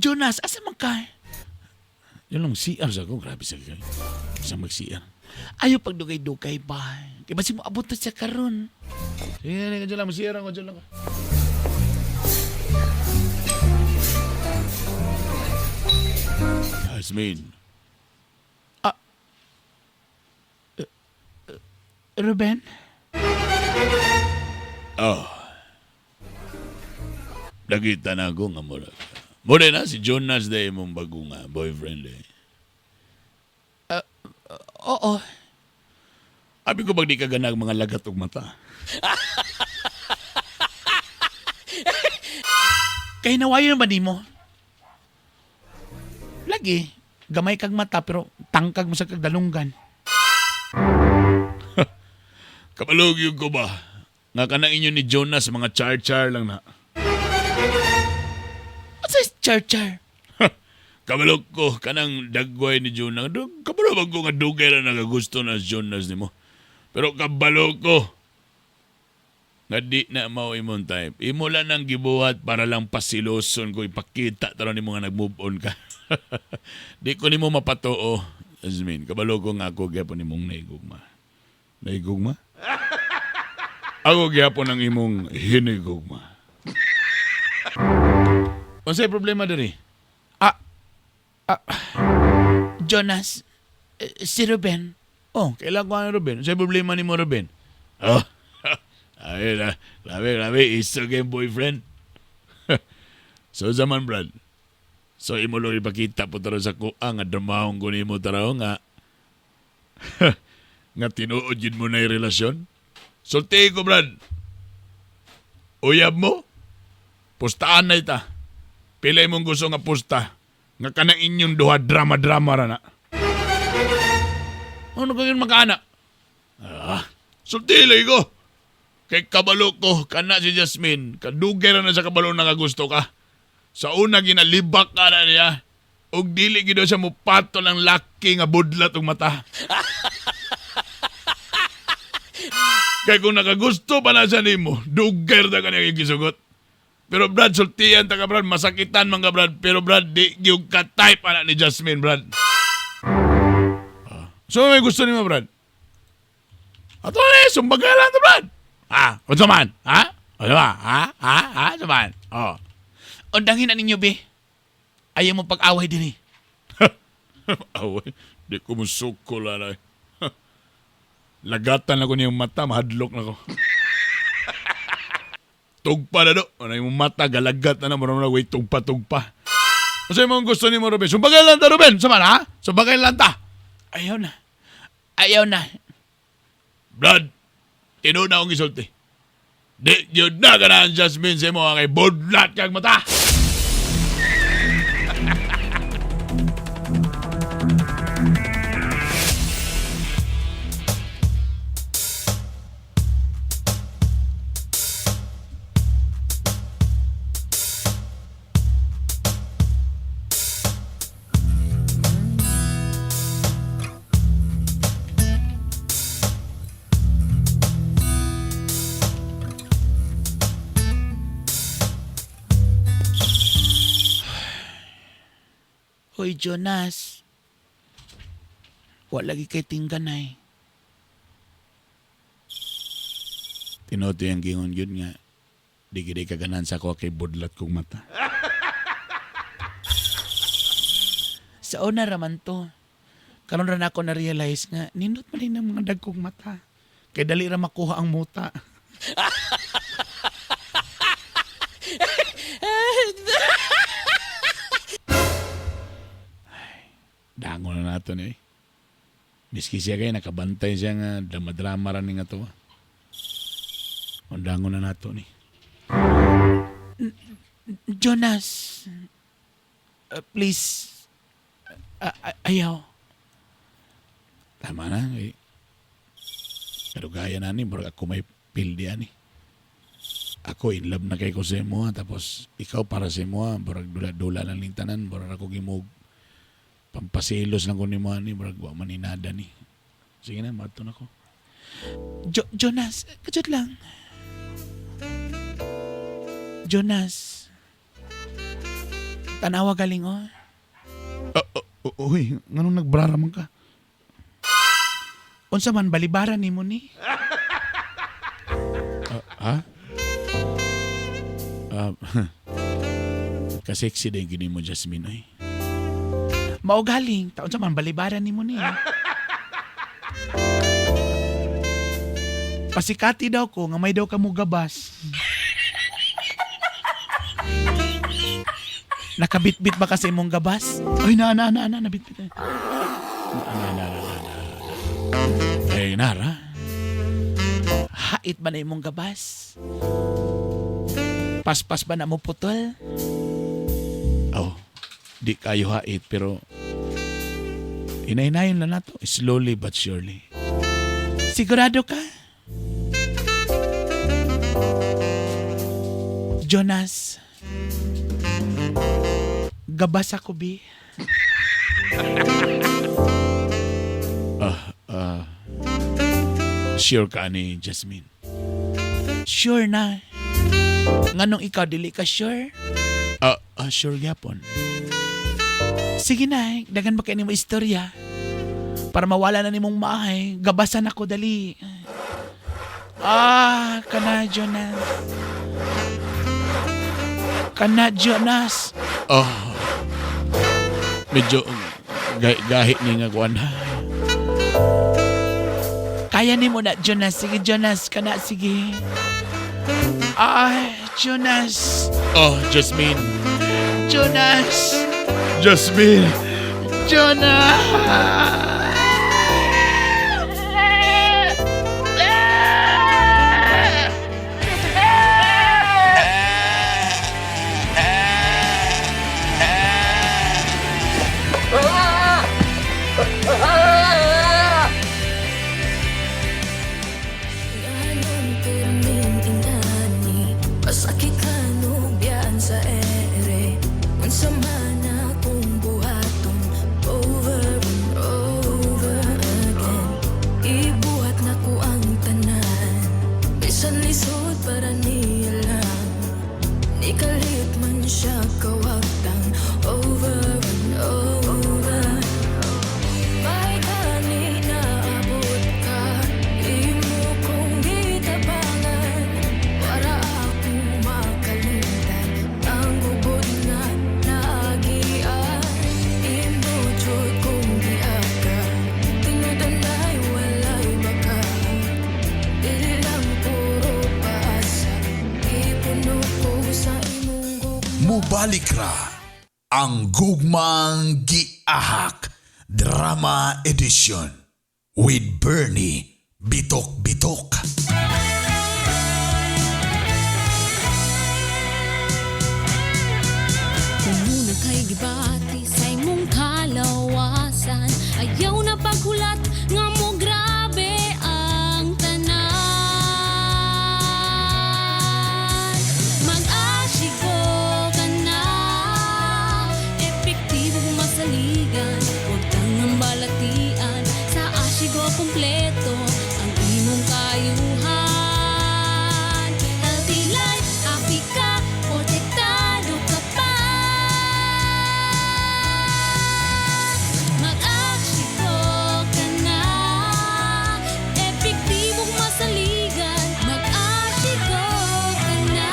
Jonas, asa man ka? Yun lang, CR sa ko. Grabe sa kayo. Sa mag-CR. Ayaw pagdugay-dugay ba? Di ba si mo abot na siya karon? Sige, sige, dyan lang. CR ako, dyan lang. Jasmine. Ah. Ruben? Oh. Nakita na ako nga mura. Mura na si Jonas dahil mong bagong boyfriend eh. Oo. Abi ko bag di ka ganag mga lagat og mata. Kay nawayo ba nimo? Lagi, gamay kag mata pero tangkag mo sa kag dalunggan. Kabalog yun ko ba? Nga kanang inyo ni Jonas mga char-char lang na. What's this char-char? Kabalog ko kanang dagway ni Jonas. Kabalo ko nga dugay lang nagagusto na si Jonas nimo. Pero kabalo ko nga di na mao imong type. Imo lang nang gibuhat para lang pasiloson ko ipakita taron nimo nga nag-move on ka. Di ko nimo mapatuo. Jasmine, kabalo ko nga ako gyapon nimong naigugma. Naigugma? Ako gyapon ang imong hinigugma. Unsay problema diri? Ah, ah, Jonas, si Ruben. Oh, kailan ko ang Ruben? Unsay problema nimo Ruben? Oh, ay na, grabe, grabe, iso kay boyfriend. So zaman Brad. So imo lang ipakita po taro sa kuha nga dramahon ko nimo taro nga nga tinuod yun mo na yung relasyon. Sulti ko Brad. Uyab mo? Pustaan na ita. Pila imong gusto nga pusta. Nga kanang inyong duha drama-drama ra na. Ano ka yun makaana? Ah, sulti lagi ko. Kay kabalo ko, kana si Jasmine, kadugay ra na sa kabalo nakagusto ka. Sa una ginalibak ka na niya. Ug dili gid siya mupatol ang laki nga budlat og mata. Kay kung nakagusto pa na siya nimo, dugay ra ka niya gisugot. Pero Brad, sultian ta ka Brad, masakitan man ka Brad. Pero Brad, di gyud ka type ana ni Jasmine, Brad. Ah. So may gusto nimo, Brad? Ato na, sumbaga lang to, Brad. Ah, unsa man? Ha? Unsa ba? Ha? Ha? Ha? Unsa man? Oh. Undangin na ninyo, be. Ayaw mo pag-away din eh. Away, di ko musukol anay. Lagatan na ko niyang mata, mahadlok na ko. Tugpa na do. Ano yung mata, galagat na na, mura na, wait, tugpa, tugpa. Kasi mong gusto ni mo, Ruben? Sumbagay lang ta, Ruben! Sama na, ha? Sumbagay lang ta! Ayaw na. Ayaw na. Brad, tinuna akong isulti. Di, yun na ka na ang Jasmine sa imo, kay budlat kag mata! Hoy, Jonas. Wa lagi kay tingganay. Tinuto yung gingon yun nga. Di gid kaganan sa ako kay budlat kong mata. Sa una raman to. Karon ra na ako na-realize nga, nindot man din ang mga dagkong mata. Kay dali ra makuha ang muta. Dango na nato ni. Miski siya kay nakabantay siya nga drama-drama ra ni nga to. Undango na nato ni. Jonas, please, ayaw. Tama na. Eh. Pero gaya na ni, murag ako may pildi ani. Ako in love na kay ko sa imo, tapos ikaw para sa imo, murag dula-dula lang ning tanan, murag ako gimog pampasilos lang ko nimo ani, murag wa man ni nada ni. Sige na, mato na ko. Jonas, kajut lang. Jonas, tanawa galing oh. Uy, nganong nagbrara man ka? Unsa man balibara nimo ni? Ha? Kasexy din gini mo, Jasmine, ay. Mao galing, ta unsa man balibara nimo ni? Pasikati daw ko nga may daw ka mo gabas. Nakabitbit ba kasi imong gabas? Ay na na na na nabitbit na. Na, na, na, na, na. Eh, nara. Hait ba na imong gabas? Paspas ba na mo putol? Oh, di kayo hait, pero hinahinayon lang nato. Slowly but surely. Sigurado ka? Jonas, gabas ako, bi. Sure ka ni Jasmine? Sure na. Nganong ikaw dili ka sure? Sure gyapon. Sige na, eh. Dagan ba kayo nimo istorya? Para mawala na nimong maahay, gabasan ako dali. Ah, kana Jonas. Kana Jonas. Oh. Medyo gahi ni nga kuan. Kaya nimo na Jonas. Sige Jonas, kana sige. Ah, Jonas. Oh, Jasmine. Jonas. Jasmine. Jonas. Masakit kanubyan sa ere. Unsa man akong buhaton, over and over again. Ibuhat na ko ang tanan, bisan lisod para niya lang. Nikalit man siya kawagtang, over and over. May gani naabot ka, imo kong gitabangan para ako makalimtan ang ubod nga naagian. Imo jud kong giaka, tinud-anay walay baka. Dili lang puro paasa, ipuno ko sa imong gugma. Mubalik ra ang Gugmang Giahak Drama Edition with Bernie Bitok Bitok. Kung muna kay gibati sa imong kalawasan, ayaw na paghulat nga mo grabe ang tanan. Mag-Ashigo ka na, epektibo masaligan, huwag kang balatian. Sa Ashigo kompleto ang imong kayuhan. Healthy life, happy ka, protektado ka pa. Mag-Ashigo ka na, epektibong masaligan. Mag-Ashigo ka na.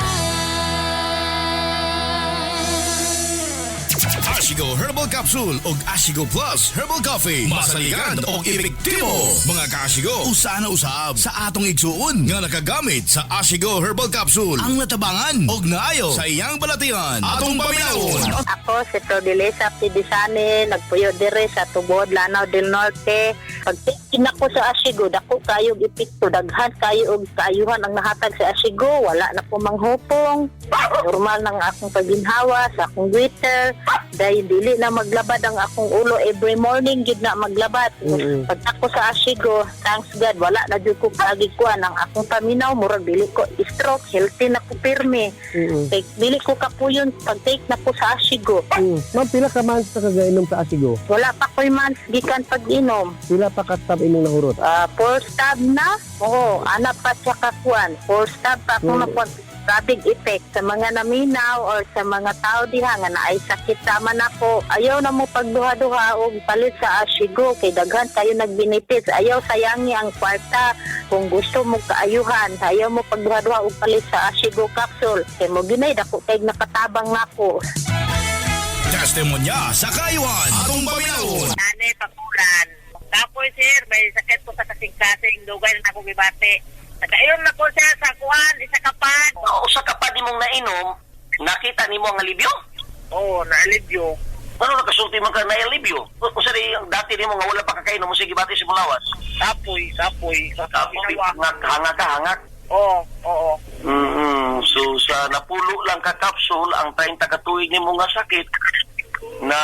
Ashigo Herbal Capsule og Ashigo Plus Herbal Coffee. Masaligan og epektibo. Mga kaashigo, usa na usab sa atong igsuon nga nakagamit sa Ashigo Herbal Capsule. Ang natabangan og naayo sa iyang balatian. Atong paminawon. Ako si Prodelesa Pidisani, nagpuyo dire sa Tubod, Lanao del Norte. Pagtikin ako sa Ashigo, dako kayo og epekto, daghan kayo og kaayuhan ang nahatag sa Ashigo, wala na po manghupong. Normal nang akong paginhawa sa akong Twitter, dahil dili na maglabad ang akong ulo every morning gid na maglabad. Pag ako sa Ashigo, thanks God, wala na jud ko kagikuan ang akong paminaw, murag dili ko stroke, healthy na ko pirmi. Kay dili ko kapuyon pag take na ko sa Ashigo. Ma'am, pila ka months na kagainom sa Asigo? Wala pa ko'y months gikan pag-inom. Pila pa ka tab imong nahurot? Four stab na. Oo, ana pa siya kakuan. Four stab pa akong nakuan. Rapid effect sa mga naminaw or sa mga tao diha nga naay sakit sama nako. Ayaw na mo pagduha-duha og palit sa Ashigo kay daghan kayo nagbenefits. Ayaw sayangi ang kwarta kung gusto mo kaayuhan. Ayaw mo pagduha-duha og palit sa Ashigo capsule. Kay mo ginay dako kay nakatabang nako. Testimonya sa kayuhan. Atong paminawon. Ane, pakulan. Kapoy, sir, may sakit ko sa kasing-kasing. Dugay na ako gibati. Nagainom na ko siya sa kuan, isa ka pad. Usa ka pa nimong nainom, nakita nimo ang alibyo? Oo, naalibyo. Ano nakasulti man ka na alibyo? Usa di ang dati nimo nga wala pa kakainom mo sige bati sa mulawas. Kapoy, kapoy. Kapoy, hangak, hangak ka, hangak. Oo, oo. So sa napulo lang ka kapsul ang 30 ka tuig nimo nga sakit na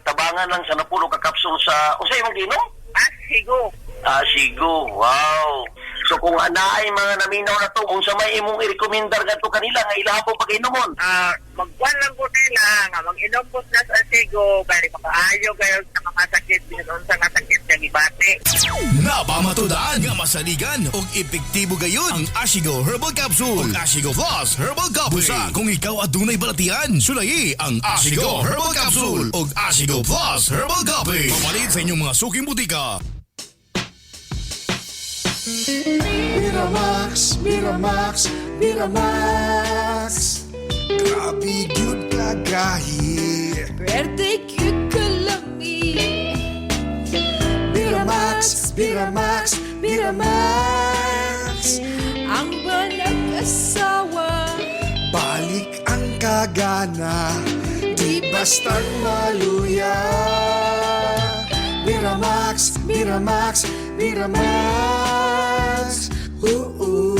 tabangan lang sa napulo ka kapsul sa usa imong giinom? Asigo. Asigo. Wow. So kung anaay mga naminaw na to, unsa may imong i-recommendar ngadto kanila nga ilaha po pag-inomon? Magkuan lang ko nila nga mag-inom ko sila sa Asigo kay makaayo kayo sa mga sakit bisan unsa nga sakit nga gibati. Napamatudaan nga masaligan og epektibo gayud ang Ashigo Herbal Capsule ug Ashigo Plus Herbal Coffee. Busa kung ikaw adunay balatian, sulayi ang Ashigo Herbal Capsule ug Ashigo Plus Herbal Coffee. Papalit sa inyong mga suking butika. Miramax, Miramax, Miramax. Grabe gyud kagahi. Pwerte gyud kalami. Miramax, Miramax, Miramax. Ang banag-asawa, Balik ang kagana, di bastang maluya. Miramax, Miramax, Miramax. Oo.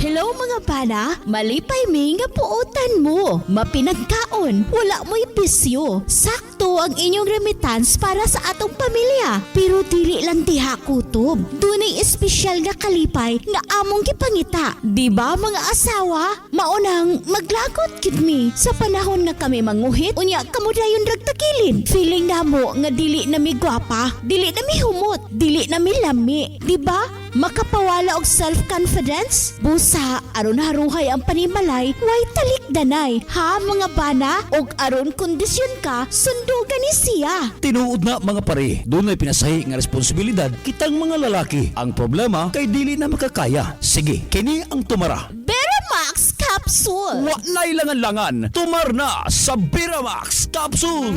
Hello mga bana. bana, malipay mi nga puotan mo. Mapinagkaon, wala mo'y bisyo. Sakto ang inyong remittance para sa atong pamilya. Pero dili lang diha kutob. Dunay espesyal nga kalipay nga among gipangita. Di ba mga asawa? Maunang maglagot gid mi sa panahon nga kami manguhit unya kamo dayon ragtakilid. Feeling namo nga dili na mi gwapa, dili na mi humot, dili na mi lami. Di ba? Makapawala og self-confidence? Busa, aron haruhay ang panimalay, way talikdanay. Ha mga bana? Og aron kondisyon ka, sundugan ni siya. Tinuod na mga pare, dunay pinasahi nga responsibilidad kitang mga lalaki. Ang problema kay dili na makakaya. Sige, kini ang tumara. Beramax Capsule. Wa na'y langan-langan, tumar na sa Beramax Capsule.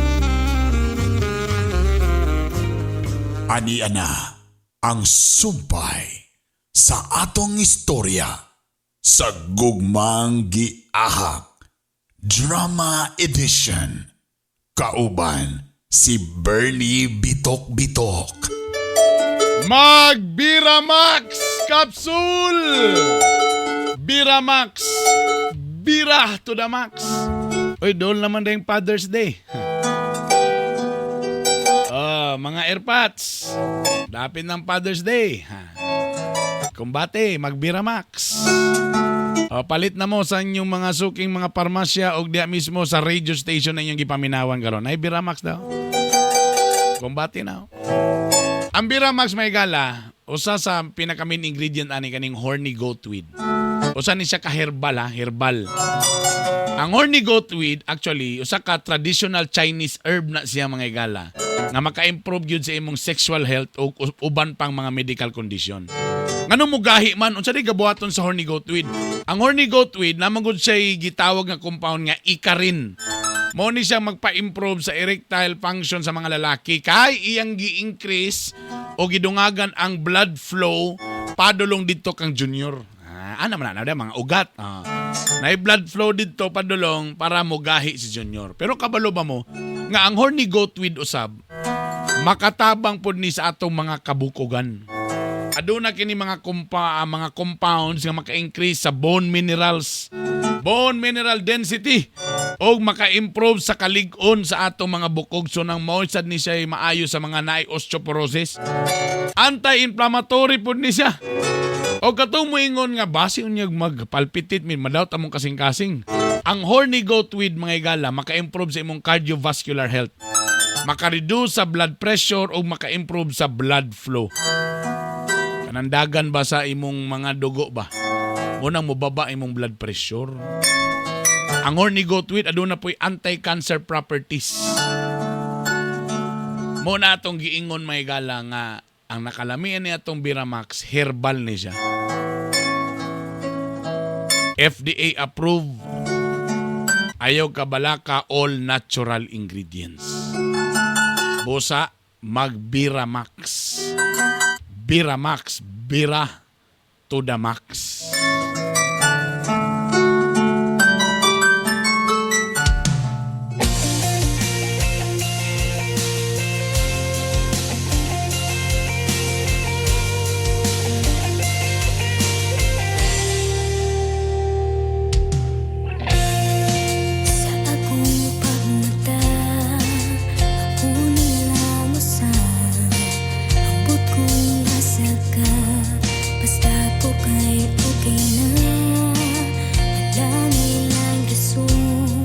Ani ana ang sumpay sa atong istorya sa Gugmang Giahak Drama Edition, kauban si Bernie Bitok Bitok. Mag Biramax Capsule! Biramax! Bira to the max! Uy, dool naman na yung Father's Day. Oh, mga airpods. Dapit ng Father's Day. Ha. Kumbate, mag-Biramax. O, palit na mo sa inyong mga suking mga parmasya o diya mismo sa radio station na inyong gipaminawan karon. Ay, Biramax daw. Kumbate na. Oh. Ang Biramax may gala, usa sa pinaka main ingredient ani kaning horny goat weed. Usa ni siya ka herbal ha, herbal. Ang horny goat weed actually usa ka traditional Chinese herb na siya mga igala nga maka-improve gyud sa imong sexual health o uban pang mga medical condition. Ngano mugahi man unsa di gabuhaton sa horny goat weed? Ang horny goat weed naman gud siya gitawag nga compound nga ikarin. Mo ni siya magpa-improve sa erectile function sa mga lalaki kay iyang gi-increase o gidungagan ang blood flow padulong didto kang Junior. Ah, ana man na mga ugat. Ah. Nay blood flow didto padulong para mogahi si Junior. Pero kabalo ba mo nga ang horny goat weed usab makatabang pod ni sa atong mga kabukogan. Aduna kini mga mga compounds nga maka-increase sa bone minerals, bone mineral density og maka-improve sa kalig-on sa atong mga bukog, so nang mao sad ni siya maayo sa mga naay osteoporosis. Anti-inflammatory pod ni siya. O katong moingon nga basi unyag magpalpitit min madawt among kasing-kasing. Ang horny goat weed mga igala maka-improve sa imong cardiovascular health. Maka-reduce sa blood pressure o maka-improve sa blood flow. Kanandagan ba sa imong mga dugo ba? Munang mobaba imong blood pressure. Ang horny goat weed aduna po'y anti-cancer properties. Mo na atong giingon mga igala nga ang nakalamian ni atong Biramax herbal ni siya. FDA approved. Ayaw kabalaka, all natural ingredients. Busa mag Biramax. Biramax, bira to the max. Sa akong pagmata, ako nila sa ambot kong asa ka. Basta ko kay okay na. Wala nilang rason.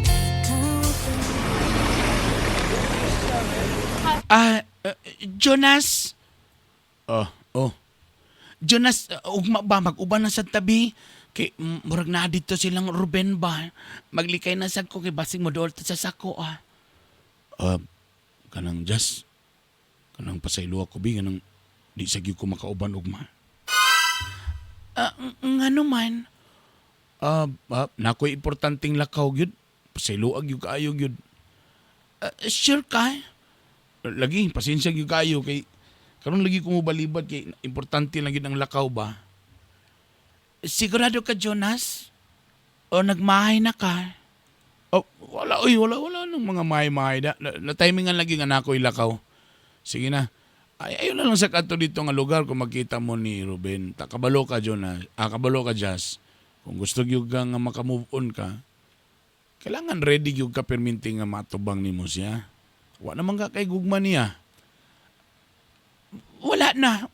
Ikaw. Ah, Jonas. Oh. Jonas, ugma ba mag-uban na sa tabi? Kay murag na dito silang Ruben ba? Maglikay na sad ko kay basig mo dool sa sako ah. Kanang just kanang pasaylo ako bi, kanang di sa gyud ko makauban ugma. Ah, ngano man? Nakoy importanteng lakaw gyud. Pasaylo gyud kaayo gyud. Ah, sure ka? Lagi pasensya gyud kaayo kay karon lagi ko mobalibad kay importante lang gyud ang lakaw ba. Sigurado ka, Jonas? O nagmahay na ka? Oh, wala oy, wala wala nang mga mahay-mahay na, na, timingan lagi nga nakoy lakaw. Sige na. Ay, ayun na lang sa kadto dito nga lugar kung makita mo ni Ruben. Ta kabalo ka Jonas, ah, kabalo ka Jazz. Kung gusto gyud ka nga maka-move on ka, kailangan ready gyud ka perminti nga matubang nimo siya. Wa naman ka kay gugma niya. Wala na.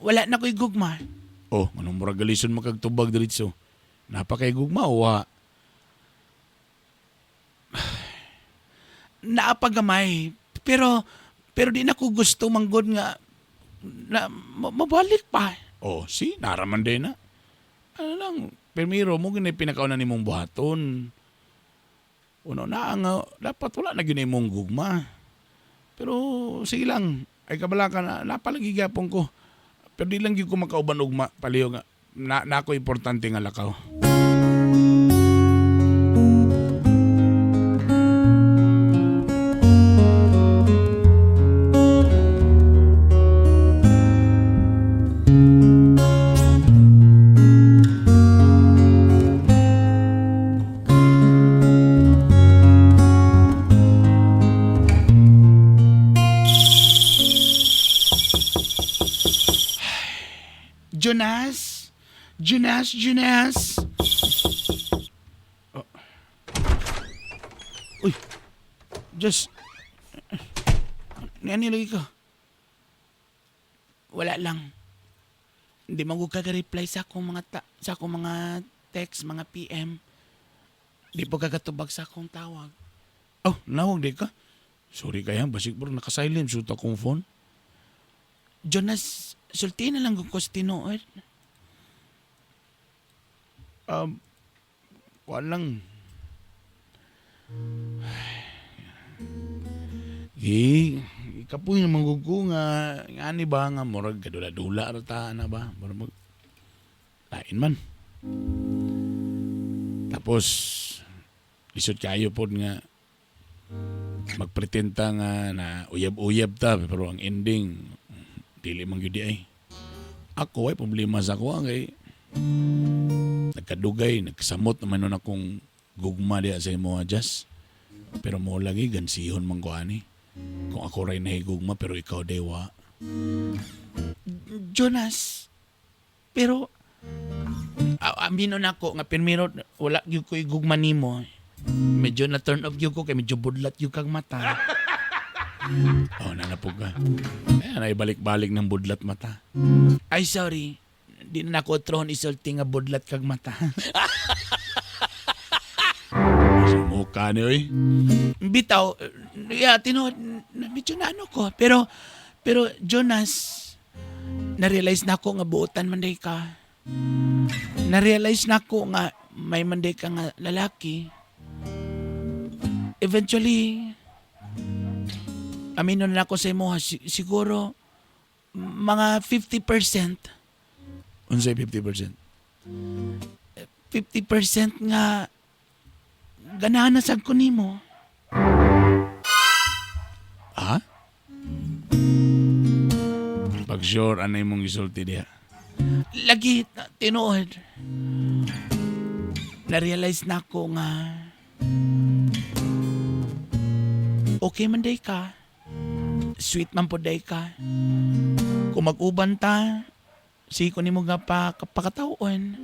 Wala na ko'y gugma. Oh, anong murag galison makagtubag diretso? Napakay gugma o wa? Naapagamay. Pero pero di na ko gusto manggod nga na mabalik pa. Oh, si, naraman din na. Ano lang, permiro mo ginay pinakauna nimong buhaton. Uno na nga, dapat wala na gyud imong gugma. Pero sige lang, ay kabala ka na, napalagi gyapon ko. Pero di lang gyud ko makauban ugma, paliyo nga, na ako importante nga lakaw. Jonas? Jonas, Jonas? Oh. Uy, Just, Niani lagi ka? Wala lang. Hindi man ko kaga-reply sa akong mga sa akong mga text, mga PM. Di po kagatubag sa akong tawag. Oh, nawag di ka. Sorry kaya, basig bro, naka-silent shoot akong phone. Jonas, sulti na lang ko sa tinuod. Kuan lang. Gi, ikapoy naman ko nga, nga ni ba nga murag kadula-dula ra ta na ba? Murag mag lain man. Tapos lisod kayo pod nga magpretend ta nga na uyab-uyab ta pero ang ending dili man gyud ay. Ako ay problema sa ako kay nagkadugay, nagsamot naman nun akong gugma diya sa imo, Jas. Pero mo lagi gansihon man ko ani. Kung ako ray nahigugma pero ikaw dewa. Jonas, pero amino na ako nga pirmiro wala gyud ko igugma nimo. Medyo na turn off gyud ko kay medyo budlat gyud kag mata. Oh, nanapog ka. Ayan, ay balik-balik ng budlat mata. Ay, sorry. Di na nako trohon isulti nga budlat kag mata. Sa mukha ni, oy. Bitaw, yeah, tinuod, medyo na ano ko. Pero Jonas, na-realize na ako nga buotan man day ka. Na-realize na ako nga may man day ka nga lalaki. Eventually, aminon na ako sa imo, siguro mga 50%. Unsay 50%? 50% nga ganahan na sad ko nimo. Ha? Pag sure, anay mong isulti diha? Lagi, tinuod. Na-realize na ako nga okay man day ka. Sweet man po day ka. Kung mag-uban ta, siko nimo nga pakatawon.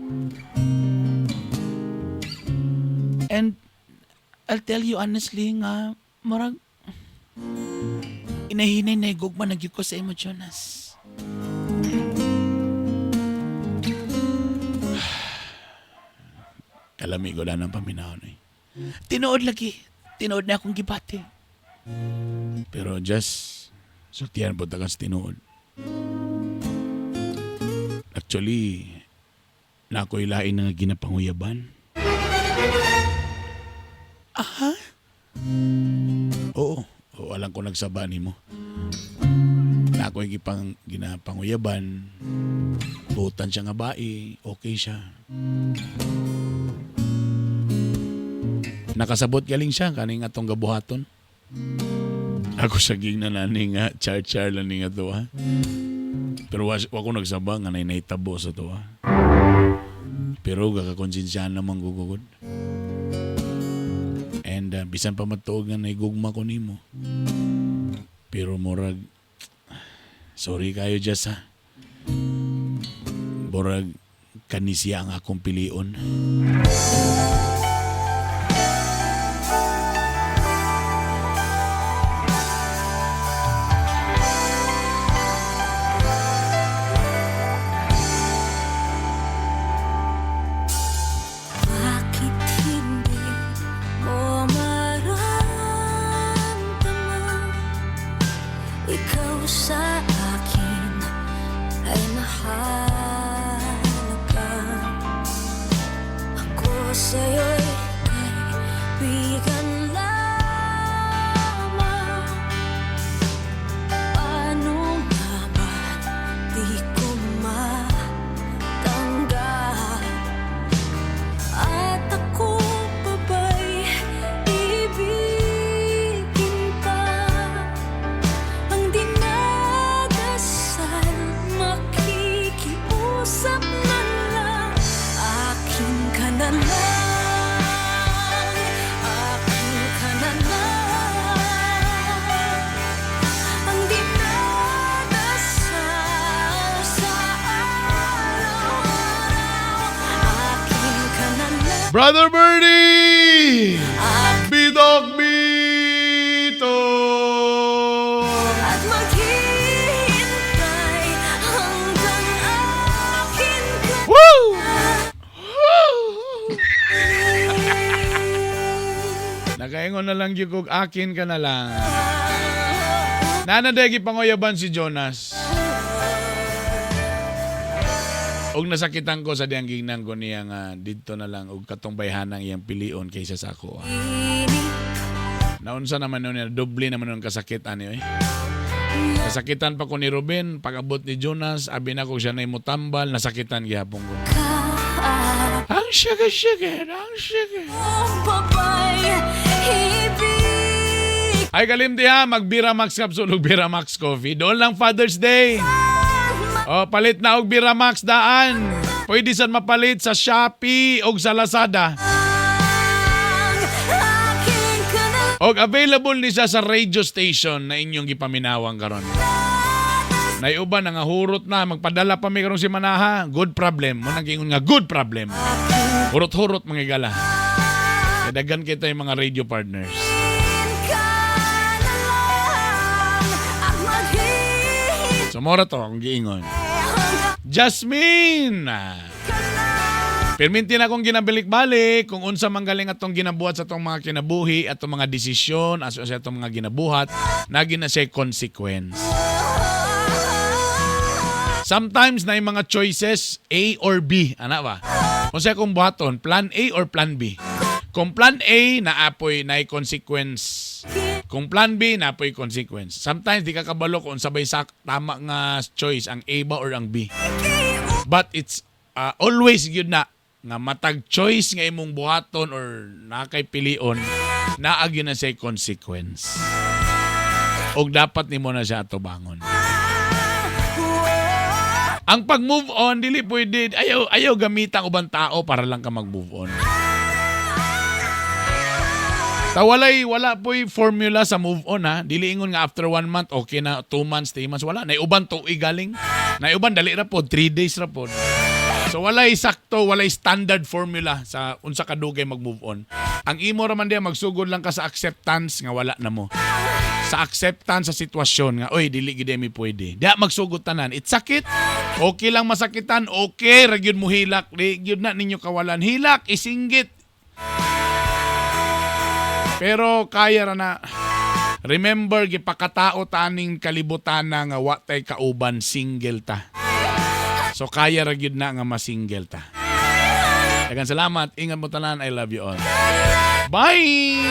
And I'll tell you honestly nga, murag, inahinay na gugma na gyud ko sa imo, Jonas. Kalami ko na ng paminahon eh. Tinuod lagi. Tinuod na akong gibati. Pero just, sultihan po ta ka sa tinuod. Actually, na ako'y lain nga ginapanguyaban. Aha? Oo. Oo, alam ko nagsaba nimo. Na ako'y ginapanguyaban. Butan siya nga bae. Okay siya. Nakasabot galing siya kaning atong gabuhaton. Ako sa ging na nani nga char-char lang ni nga to, ha. Pero wa ko nagsaba nga nay nahitabo sa to, ha. Pero gakakonsensyahan naman gugugod. And bisan pa matuog nga naigugma ko nimo. Pero murag sorry kayo Jess, ha. Murag Kani siya ang akong pilion. Bakit hindi mo maramdaman? Ikaw sa akin ay mahalaga. Ako sa'yo'y kaibigan lamang. Paano nga ba di ko matanggap? At ako pa ba'y ibigin pa? Ang dinadasal, makikiusap na lang. Akin ka na lang, akin ka na lang. Ang dinadasal sa araw-araw, akin ka na lang. Brother Birdie! Bidok Bito! At maghihintay hanggang akin ka. Woo! Nakaingon na lang gyud kog akin ka na lang. Nana day gipanguyaban si Jonas. Og nasakitan ko sa diyang gingnan ko niya nga didto na lang og katong bayhanang iyang pilion kaysa sa ako. Naunsa naman nun niya, doble naman nun kasakit ani oy. Nasakitan pa ko ni Ruben, pag-abot ni Jonas, abi na ko siya na mutambal, nasakitan gihapon ko. Ang sugar sugar, ang sugar. Ay kalimti ha, magbira Max Capsule ug Bira Max Coffee. Doon lang Father's Day. O, palit na og Bira Max daan. Pwede san mapalit sa Shopee og sa Lazada. Og available ni siya sa radio station na inyong gipaminawang karon. Naiuban na nga hurot na magpadala pa mi karong si Manaha. Good problem. Mo nang giingon nga good problem. Hurot-hurot mga igala. Kaya kita yung mga radio partners. So mora to ang giingon. Jasmine! Perminti na akong ginabalik-balik kung unsa man galing atong ginabuhat sa atong mga kinabuhi, atong mga desisyon, aso sa atong mga ginabuhat, nagi na siya consequence. Sometimes na yung mga choices A or B, ana ba? Kung sa akong buhaton, plan A or plan B. Kung plan A, naapoy na consequence. Kung plan B, naapoy consequence. Sometimes di ka kabalo kung sabay sa tama nga choice, ang A ba or ang B. But it's always gyud na nga matag choice nga imong buhaton or nakay pilion, naa gyud na siya consequence. Og dapat nimo na siya atubangon. Ang pag-move on, dili pwede, ayaw, ayaw gamitan ubang tao para lang ka mag-move on. Ta walay, wala po'y formula sa move on ha. Dili ingon nga after 1 month, okay na, 2 months, 3 months, wala. Naiuban tuig galing. Naiuban, dali ra pod, 3 days ra pod. So walay sakto, walay standard formula sa unsa kadugay mag-move on. Ang imo ra man diya magsugod lang ka sa acceptance nga wala na mo. Sa acceptance sa sitwasyon nga oy dili gid mi pwede. Diya magsugod tanan. It's sakit. Okay lang masakitan, okay ra gyud mo hilak, di gyud na ninyo kawalan. Hilak, isinggit. Pero kaya ra na. Remember, gipakatao taning kalibutan na nga wa tay kauban, single ta. So kaya ra gyud na nga masingle ta. Daghang salamat. Ingat mo tanan. I love you all. Bye!